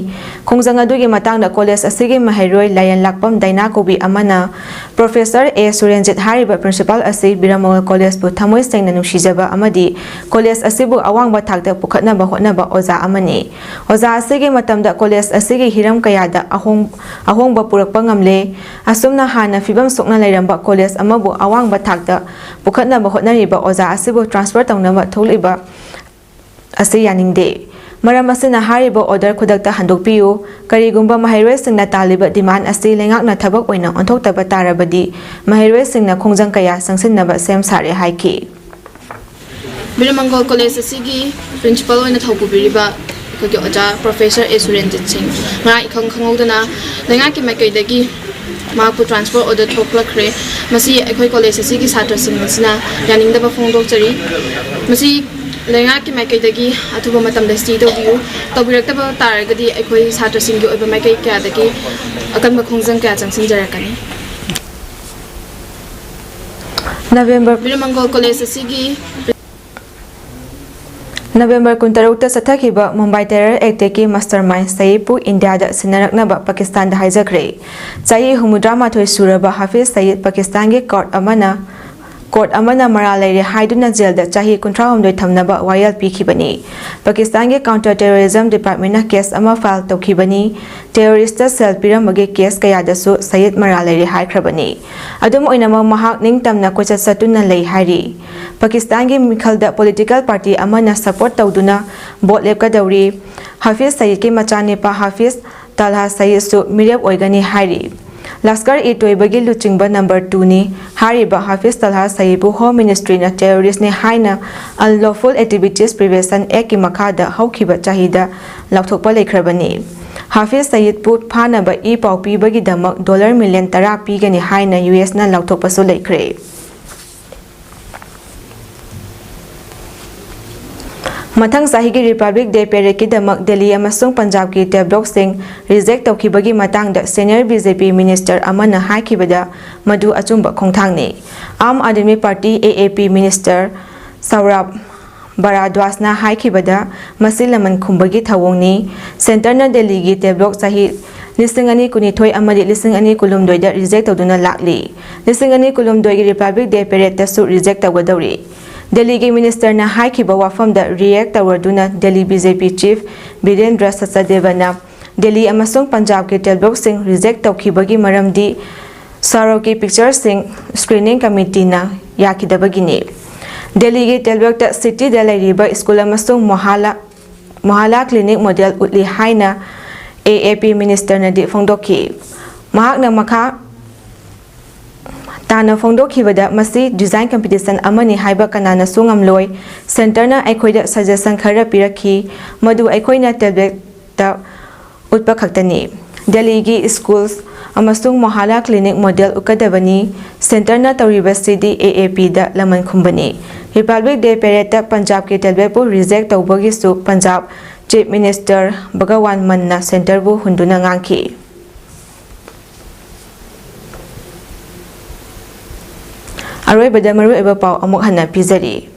ꯈꯣꯡꯖꯪ ꯑꯗꯨꯒꯤ ꯃꯇꯥꯡꯗ ꯀꯣꯂꯦꯖ ꯑꯁꯤꯒꯤ ꯃꯍꯩꯔꯣꯏ ꯂꯥꯏꯔꯦꯟꯂꯥꯛꯄꯝ ꯗꯥꯏꯅꯥ ꯀꯧꯕꯤ ꯑꯃꯅ ꯄ꯭ꯔꯣꯐꯦꯁꯔ ꯑꯦ ꯁꯨꯔꯦꯟꯖꯤꯠ ꯍꯥꯏꯔꯤꯕ ꯄ꯭ꯔꯤꯟꯁꯤꯄꯥꯜ ꯑꯁꯤ ꯕꯤꯔꯃꯪꯒꯜ ꯀꯣꯂꯦꯖꯄꯨ ꯊꯃꯣꯏ ꯁꯦꯡꯅ ꯅꯨꯡꯁꯤꯖꯕ ꯑꯃꯗꯤ ꯀꯣꯂꯦꯖ ꯑꯁꯤꯕꯨ ꯑꯋꯥꯡꯕ ꯊꯥꯛꯇ ꯄꯨꯈꯠꯅꯕ ꯍꯣꯠꯅꯕ ꯑꯣꯖꯥ ꯑꯃꯅꯤ꯫ ꯑꯣꯖꯥ ꯑꯁꯤꯒꯤ ꯃꯇꯝꯗ ꯀꯣꯂꯦꯖ ꯑꯁꯤꯒꯤ ꯍꯤꯔꯝ ꯀꯌꯥꯗ ꯑꯍꯣꯡ-, ꯑꯍꯣꯡꯕ ꯄꯨꯔꯛꯄ ꯉꯝꯂꯦ꯫ ꯑꯁꯨꯝꯅ ꯍꯥꯟꯅ ꯐꯤꯕꯝ ꯁꯣꯛꯅ ꯂꯩꯔꯝꯕ ꯀꯣꯂꯦꯖ ꯑꯃꯕꯨ ꯑꯋꯥꯡꯕ ꯊꯥꯛꯇ ꯄꯨꯈꯠꯅꯕ ꯍꯣꯠꯅꯔꯤꯕ ꯑꯣꯖꯥ ꯑꯁꯤꯕꯨ ꯇ꯭ꯔꯥꯟꯁꯐꯔ ꯇꯧꯅꯕ ꯊꯣꯛꯂꯤꯕ ꯑꯁꯤ ꯌꯥꯅꯤꯡꯗꯦ꯫ ꯃꯔꯝ ꯑꯁꯤꯅ ꯍꯥꯏꯔꯤꯕ ꯑꯣꯔꯗꯔ ꯈꯨꯗꯛꯇ ꯍꯟꯗꯣꯛꯄꯤꯌꯨ꯫ ꯀꯔꯤꯒꯨꯝꯕ ꯃꯍꯩꯔꯣꯏꯁꯤꯡꯅ ꯇꯥꯜꯂꯤꯕ ꯗꯤꯃꯥꯟ ꯑꯁꯤ ꯂꯩꯉꯥꯛꯅ ꯊꯕꯛ ꯑꯣꯏꯅ ꯑꯣꯟꯊꯣꯛꯇꯕ ꯇꯥꯔꯕꯗꯤ ꯃꯍꯩꯔꯣꯏꯁꯤꯡꯅ ꯈꯣꯡꯖꯪ ꯀꯌꯥ ꯆꯪꯁꯤꯟꯅꯕ ꯁꯦꯝ ꯁꯥꯔꯦ ꯍꯥꯏꯈꯤ꯫ ꯕꯤꯔꯃꯪꯒꯣꯜ ꯀꯣꯂꯦꯖ ꯑꯁꯤꯒꯤ ꯄ꯭ꯔꯤꯟꯁꯤꯄꯥꯜ ꯑꯣꯏꯅ ꯊꯧ ꯄꯨꯕꯤꯔꯤꯕ ꯑꯩꯈꯣꯏꯒꯤ ꯑꯣꯖꯥ ꯄ꯭ꯔꯣꯐꯦꯁꯔ ꯑꯦ ꯁꯨꯔꯦꯟꯖꯤꯠ ꯁꯤꯡ ꯉꯔꯥꯡ ꯏꯈꯪ ꯈꯪꯍꯧꯗꯅ ꯂꯩꯉꯥꯛꯀꯤ ꯃꯥꯏꯀꯩꯗꯒꯤ ꯃꯍꯥꯛꯄꯨ ꯇ꯭ꯔꯥꯟꯁꯐꯔ ꯑꯣꯔꯗꯔ ꯊꯣꯛꯂꯛꯈ꯭ꯔꯦ꯫ ꯃꯁꯤ ꯑꯩꯈꯣꯏ ꯀꯣꯂꯦꯖ ꯑꯁꯤꯒꯤ ꯁꯥꯇ꯭ꯔꯁꯤꯡ ꯑꯁꯤꯅ ꯌꯥꯅꯤꯡꯗꯕ ꯐꯣꯡꯗꯣꯛꯆꯔꯤ꯫ ꯃꯁꯤ ꯂꯩꯉꯥꯛꯀꯤ ꯃꯥꯏꯀꯩꯗꯒꯤ ꯑꯊꯨꯕ ꯃꯇꯝꯗ ꯁ꯭ꯇꯦ ꯇꯧꯕꯤꯌꯨ꯫ ꯇꯧꯕꯤꯔꯛꯇꯕ ꯇꯥꯔꯒꯗꯤ ꯑꯩꯈꯣꯏ ꯁꯥꯇ꯭ꯔꯁꯤꯡꯒꯤ ꯑꯣꯏꯕ ꯃꯥꯏꯀꯩ ꯀꯌꯥꯗꯒꯤ ꯑꯀꯟꯕ ꯈꯣꯡꯖꯪ ꯀꯌꯥ ꯆꯪꯁꯤꯟꯖꯔꯛꯀꯅꯤ꯫ ꯅꯕꯦꯝꯕꯔ ꯕꯤꯔꯃꯪꯒꯣꯜ ꯀꯣꯂꯦꯖ ꯑꯁꯤꯒꯤ November ꯀꯨꯟꯇꯔꯨꯛꯇ ꯆꯠꯊꯈꯤꯕ Mumbai terror ꯑꯦꯇꯦꯛꯀꯤ master mind ꯁꯌꯤꯗꯄꯨ ꯏꯟꯗꯤꯌꯥꯗ ꯁꯤꯟꯅꯔꯛꯅꯕ ꯄꯥꯀꯤꯁꯇꯥꯟꯗ ꯍꯥꯏꯖꯈ꯭ꯔꯦ꯫ ꯆꯍꯤ ꯍꯨꯝꯐꯨꯇꯔꯥꯃꯥꯊꯣꯏ ꯁꯨꯔꯕ ꯍꯥꯐꯤꯖ ꯁꯌꯤꯗ ꯄꯥꯀꯤꯁꯇꯥꯟꯒꯤ ꯀꯣꯔꯠ ꯑꯃꯅ ꯀꯣꯔꯠ ꯑꯃꯅ ꯃꯔꯥꯜ ꯂꯩꯔꯦ ꯍꯥꯏꯗꯨꯅ ꯖꯦꯜꯗ ꯆꯍꯤ ꯀꯨꯟꯊ꯭ꯔꯥꯍꯨꯝꯗꯣꯏ ꯊꯝꯅꯕ ꯋꯥꯌꯦꯜ ꯄꯤꯈꯤꯕꯅꯤ꯫ ꯄꯥꯀꯤꯁꯇꯥꯟꯒꯤ ꯀꯥꯎꯟꯇꯔ ꯇꯦꯔꯣꯔꯤꯖꯝ ꯗꯤꯄꯥꯔꯠꯃꯦꯟꯅ ꯀꯦꯁ ꯑꯃ ꯐꯥꯏꯜ ꯇꯧꯈꯤꯕꯅꯤ꯫ ꯇꯦꯔꯣꯔꯤꯁꯇ ꯁꯦꯜ ꯄꯤꯔꯝꯕꯒꯤ ꯀꯦꯁ ꯀꯌꯥꯗꯁꯨ ꯁꯌꯤꯗ ꯃꯔꯥꯜ ꯂꯩꯔꯦ ꯍꯥꯏꯈ꯭ꯔꯕꯅꯤ꯫ ꯑꯗꯨꯝ ꯑꯣꯏꯅꯃꯛ, ꯃꯍꯥꯛ ꯅꯤꯡꯇꯝꯅ ꯀꯣꯏꯆꯠ ꯆꯠꯇꯨꯅ ꯂꯩ ꯍꯥꯏꯔꯤ꯫ ꯄꯥꯀꯤꯁꯇꯥꯟꯒꯤ ꯃꯤꯈꯜꯗ ꯄꯣꯂꯤꯇꯤꯀꯦꯜ ꯄꯥꯔꯇꯤ ꯑꯃꯅ ꯁꯄꯣꯔꯠ ꯇꯧꯗꯨꯅ ꯚꯣꯠ ꯂꯦꯞꯀꯗꯧꯔꯤ꯫ ꯍꯥꯐꯤꯖ ꯁꯌꯤꯗꯀꯤ ꯃꯆꯥꯅꯤꯄꯥ ꯍꯥꯐꯤꯖ ꯇꯜꯍꯥ ꯁꯌꯤꯗꯁꯨ ꯃꯤꯔꯦꯞ ꯑꯣꯏꯒꯅꯤ ꯍꯥꯏꯔꯤ꯫ ꯂꯁꯀꯔ ꯏ ꯇꯣꯏꯕꯒꯤ ꯂꯨꯆꯤꯡꯕ ꯅꯝꯕꯔ ꯇꯨꯅꯤ꯫ ꯍꯥꯏꯔꯤꯕ ꯍꯥꯐꯤꯖ ꯇꯜꯍꯥ ꯁꯌꯤꯗꯄꯨ ꯍꯣꯝ ꯃꯤꯅꯤꯁꯇ꯭ꯔꯤꯅ ꯇꯦꯔꯣꯔꯤꯁ꯭ꯠꯅꯤ ꯍꯥꯏꯅ Unlawful Activities Prevention Actꯀꯤ ꯃꯈꯥꯗ ꯍꯧꯈꯤꯕ ꯆꯍꯤꯗ ꯂꯥꯎꯊꯣꯛꯄ ꯂꯩꯈ꯭ꯔꯕꯅꯤ꯫ ꯍꯥꯐꯤꯖ ꯁꯌꯤꯗꯄꯨ ꯐꯥꯅꯕ ꯏ ꯄꯥꯎ ꯄꯤꯕꯒꯤꯗꯃꯛ ꯗꯣꯂꯔ ꯃꯤꯂꯤꯌꯟ ꯇꯔꯥ ꯄꯤꯒꯅꯤ ꯍꯥꯏꯅ ꯌꯨ ꯑꯦꯁꯅ ꯂꯥꯎꯊꯣꯛꯄꯁꯨ ꯂꯩꯈ꯭ꯔꯦ꯫ ꯃꯊꯪ ꯆꯍꯤꯒꯤ ꯔꯤꯄꯕ꯭ꯂꯤꯛ ꯗꯦ ꯄꯦꯔꯦꯗꯀꯤꯗꯃꯛ ꯗꯦꯜꯂꯤ ꯑꯃꯁꯨꯡ ꯄꯟꯖꯥꯕꯀꯤ ꯇꯦꯕ꯭ꯂꯣꯛꯁꯤꯡ ꯔꯤꯖꯦꯛ ꯇꯧꯈꯤꯕꯒꯤ ꯃꯇꯥꯡꯗ ꯁꯦꯅꯤꯌꯔ ꯕꯤ ꯖꯦ ꯄꯤ ꯃꯤꯅꯤꯁꯇꯔ ꯑꯃꯅ ꯍꯥꯏꯈꯤꯕꯗ ꯃꯗꯨ ꯑꯆꯨꯝꯕ ꯈꯣꯡꯊꯥꯡꯅꯤ꯫ ꯑꯥꯝ ꯑꯥꯗꯃꯤ ꯄꯥꯔꯇꯤ, ꯑꯦ ꯑꯦ ꯄꯤ, ꯃꯤꯅꯤꯁꯇꯔ ꯁꯧꯔꯥꯕ ꯚꯥꯔꯗ꯭ꯋꯥꯖꯅ ꯍꯥꯏꯈꯤꯕꯗ, ꯃꯁꯤ ꯂꯃꯟ ꯈꯨꯝꯕꯒꯤ ꯊꯧꯑꯣꯡꯅꯤ꯫ ꯁꯦꯟꯇꯔꯅ ꯗꯦꯜꯂꯤꯒꯤ ꯇꯦꯕ꯭ꯂꯣꯛ ꯆꯍꯤ ꯂꯤꯁꯤꯡ ꯑꯅꯤ ꯀꯨꯟꯅꯤꯊꯣꯏ ꯑꯃꯗꯤ ꯂꯤꯁꯤꯡ ꯑꯅꯤ ꯀꯨꯟꯍꯨꯝꯗꯣꯏꯗ ꯔꯤꯖꯦꯛ ꯇꯧꯗꯨꯅ ꯂꯥꯛꯂꯤ꯫ ꯂꯤꯁꯤꯡ ꯑꯅꯤ ꯀꯨꯟꯍꯨꯝꯗꯣꯏꯒꯤ ꯔꯤꯄꯕ꯭ꯂꯤꯛ ꯗꯦ ꯄꯦꯔꯦꯗꯇꯁꯨ ꯔꯤꯖꯦꯛ ꯇꯧꯒꯗꯧꯔꯤ꯫ ꯗꯦꯜꯂꯤꯒꯤ ꯃꯤꯅꯤꯁꯇꯔꯅ ꯍꯥꯏꯈꯤꯕ ꯋꯥꯐꯝꯗ ꯔꯤꯌꯦꯛ ꯇꯧꯔꯗꯨꯅ ꯗꯦꯜꯂꯤ ꯕꯤ ꯖꯦ ꯄꯤ ꯆꯤꯐ ꯕꯤꯔꯦꯟꯗ꯭ꯔ ꯁꯆꯗꯦꯕꯅ ꯗꯦꯜꯂꯤ ꯑꯃꯁꯨꯡ ꯄꯟꯖꯥꯕꯀꯤ ꯇꯦꯕ꯭ꯂꯣꯛꯁꯤꯡ ꯔꯤꯖꯦꯛ ꯇꯧꯈꯤꯕꯒꯤ ꯃꯔꯝꯗꯤ ꯁꯥꯍꯔꯨꯈꯀꯤ ꯄꯤꯛꯆꯔꯁꯤꯡ ꯁ꯭ꯀ꯭ꯔꯤꯅꯤꯡ ꯀꯃꯤꯇꯤꯅ ꯌꯥꯈꯤꯗꯕꯒꯤꯅꯤ꯫ ꯗꯦꯜꯂꯤꯒꯤ ꯇꯦꯜꯕꯦꯛꯇ ꯁꯤꯇꯤꯗ ꯂꯩꯔꯤꯕ ꯁ꯭ꯀꯨꯜ ꯑꯃꯁꯨꯡ ꯃꯣꯍꯥꯂꯥ ꯃꯣꯍꯥꯂꯥ ꯀ꯭ꯂꯤꯅꯤꯛ ꯃꯣꯗꯦꯜ ꯎꯠꯂꯤ ꯍꯥꯏꯅ ꯑꯦ ꯑꯦ ꯄꯤ ꯃꯤꯅꯤꯁꯇꯔꯅꯗꯤ ꯐꯣꯡꯗꯣꯛꯈꯤ꯫ ꯃꯍꯥꯛꯅ ꯃꯈꯥ ꯇꯥꯅ ꯐꯣꯡꯗꯣꯛꯈꯤꯕꯗ, ꯃꯁꯤ ꯗꯤꯖꯥꯏꯟ ꯀꯝꯄꯤꯇꯤꯁꯟ ꯑꯃꯅꯤ ꯍꯥꯏꯕ ꯀꯅꯥꯅꯁꯨ ꯉꯝꯂꯣꯏ꯫ ꯁꯦꯟꯇꯔꯅ ꯑꯩꯈꯣꯏꯗ ꯁꯖꯦꯁꯟ ꯈꯔ ꯄꯤꯔꯛꯈꯤ, ꯃꯗꯨ ꯑꯩꯈꯣꯏꯅ ꯇꯦꯜꯕꯦꯛꯇ ꯎꯠꯄ ꯈꯛꯇꯅꯤ꯫ ꯗꯦꯜꯂꯤꯒꯤ ꯁ꯭ꯀꯨꯜꯁ ꯑꯃꯁꯨꯡ ꯃꯣꯍꯥꯂꯥ ꯀ꯭ꯂꯤꯅꯤꯛ ꯃꯣꯗꯦꯜ ꯎꯠꯀꯗꯕꯅꯤ꯫ ꯁꯦꯟꯇꯔꯅ ꯇꯧꯔꯤꯕꯁꯤꯗꯤ ꯑꯦ ꯑꯦ ꯄꯤꯗ ꯂꯃꯟ ꯈꯨꯝꯕꯅꯤ꯫ Republic day ꯄꯦꯔꯦꯗꯇ ꯄꯟꯖꯥꯕꯀꯤ ꯇꯦꯜꯕꯦꯛꯄꯨ reject ꯇꯧꯕꯒꯤꯁꯨ Punjab chief minister ꯚꯒꯋꯥꯟ ꯃꯟꯅ ꯁꯦꯟꯇꯔꯕꯨ ꯍꯨꯟꯗꯨꯅ ꯉꯥꯡꯈꯤ꯫ ꯑꯔꯣꯏꯕꯗ ꯃꯔꯨꯑꯣꯏꯕ ꯄꯥꯎ ꯑꯃꯨꯛ ꯍꯟꯅ ꯄꯤꯖꯔꯤ꯫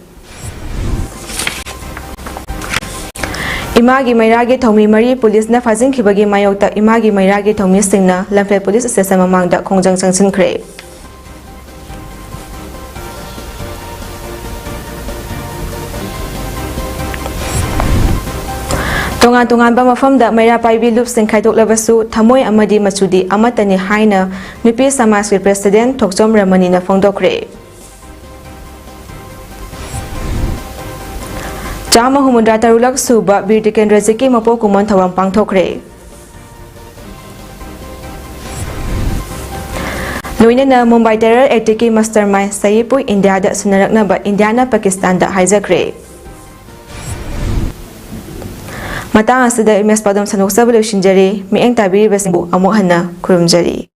ꯏꯃꯥꯒꯤ ꯃꯩꯔꯥꯒꯤ ꯊꯧꯃꯤ ꯃꯔꯤ ꯄꯨꯂꯤꯁꯅ ꯐꯥꯖꯤꯟꯈꯤꯕꯒꯤ ꯃꯥꯌꯣꯛꯇ ꯏꯃꯥꯒꯤ ꯃꯩꯔꯥꯒꯤ ꯊꯧꯃꯤꯁꯤꯡꯅ ꯂꯝꯐꯦꯜ ꯄꯨꯂꯤꯁ ꯁ꯭ꯇꯦꯁꯟ ꯃꯃꯥꯡꯗ ꯈꯣꯡꯖꯪ ꯆꯪꯁꯤꯟꯈ꯭ꯔꯦ꯫ ꯇꯣꯉꯥꯟ ꯇꯣꯉꯥꯟꯕ ꯃꯐꯝꯗ ꯃꯩꯔꯥ ꯄꯥꯏꯕꯤ ꯂꯨꯞꯁꯤꯡ ꯈꯥꯏꯗꯣꯛꯂꯕꯁꯨ ꯊꯃꯣꯏ ꯑꯃꯗꯤ ꯃꯆꯨꯗꯤ ꯑꯃꯠꯇꯅꯤ ꯍꯥꯏꯅ ꯅꯨꯄꯤ ꯁꯃꯥꯖꯀꯤ ꯄ꯭ꯔꯦꯁꯤꯗꯦꯟꯠ ꯊꯣꯛꯆꯣꯝ ꯔꯃꯅꯤꯅ ꯐꯣꯡꯗꯣꯛꯈ꯭ꯔꯦ꯫ ꯆꯥꯝꯃ ꯍꯨꯝꯐꯨꯇꯔꯥ ꯇꯔꯨꯛꯂꯛ ꯁꯨꯕ ꯕꯤꯔ ꯇꯤꯀꯦꯟꯗ꯭ꯔꯖꯤꯠꯀꯤ ꯃꯄꯣꯛ ꯀꯨꯝꯑꯣꯟ ꯊꯧꯔꯝ ꯄꯥꯡꯊꯣꯛꯈ꯭ꯔꯦ꯫ ꯂꯣꯏꯅꯅ ꯃꯨꯝꯕꯥꯏ ꯇꯦꯔꯔ ꯑꯦꯇꯦꯛꯀꯤ ꯃꯁꯇꯔ ꯃꯥꯏꯟ ꯁꯌꯤꯞꯄꯨ ꯏꯟꯗꯤꯌꯥꯗ ꯁꯤꯟꯅꯔꯛꯅꯕ ꯏꯟꯗꯤꯌꯥꯅ ꯄꯥꯀꯤꯁꯇꯥꯟꯗ ꯍꯥꯏꯖꯈ꯭ꯔꯦ꯫ ꯃꯇꯥꯡ ꯑꯁꯤꯗ ꯏꯃꯦꯖ ꯄꯥꯎꯗꯝ ꯁꯟꯗꯣꯛꯆꯕ ꯂꯣꯏꯁꯤꯟꯖꯔꯦ꯫ ꯃꯤꯠꯌꯦꯡ ꯇꯥꯕꯤꯔꯤꯕꯁꯤꯡꯕꯨ ꯑꯃꯨꯛ ꯍꯟꯅ ꯈꯨꯔꯨꯝꯖꯔꯤ꯫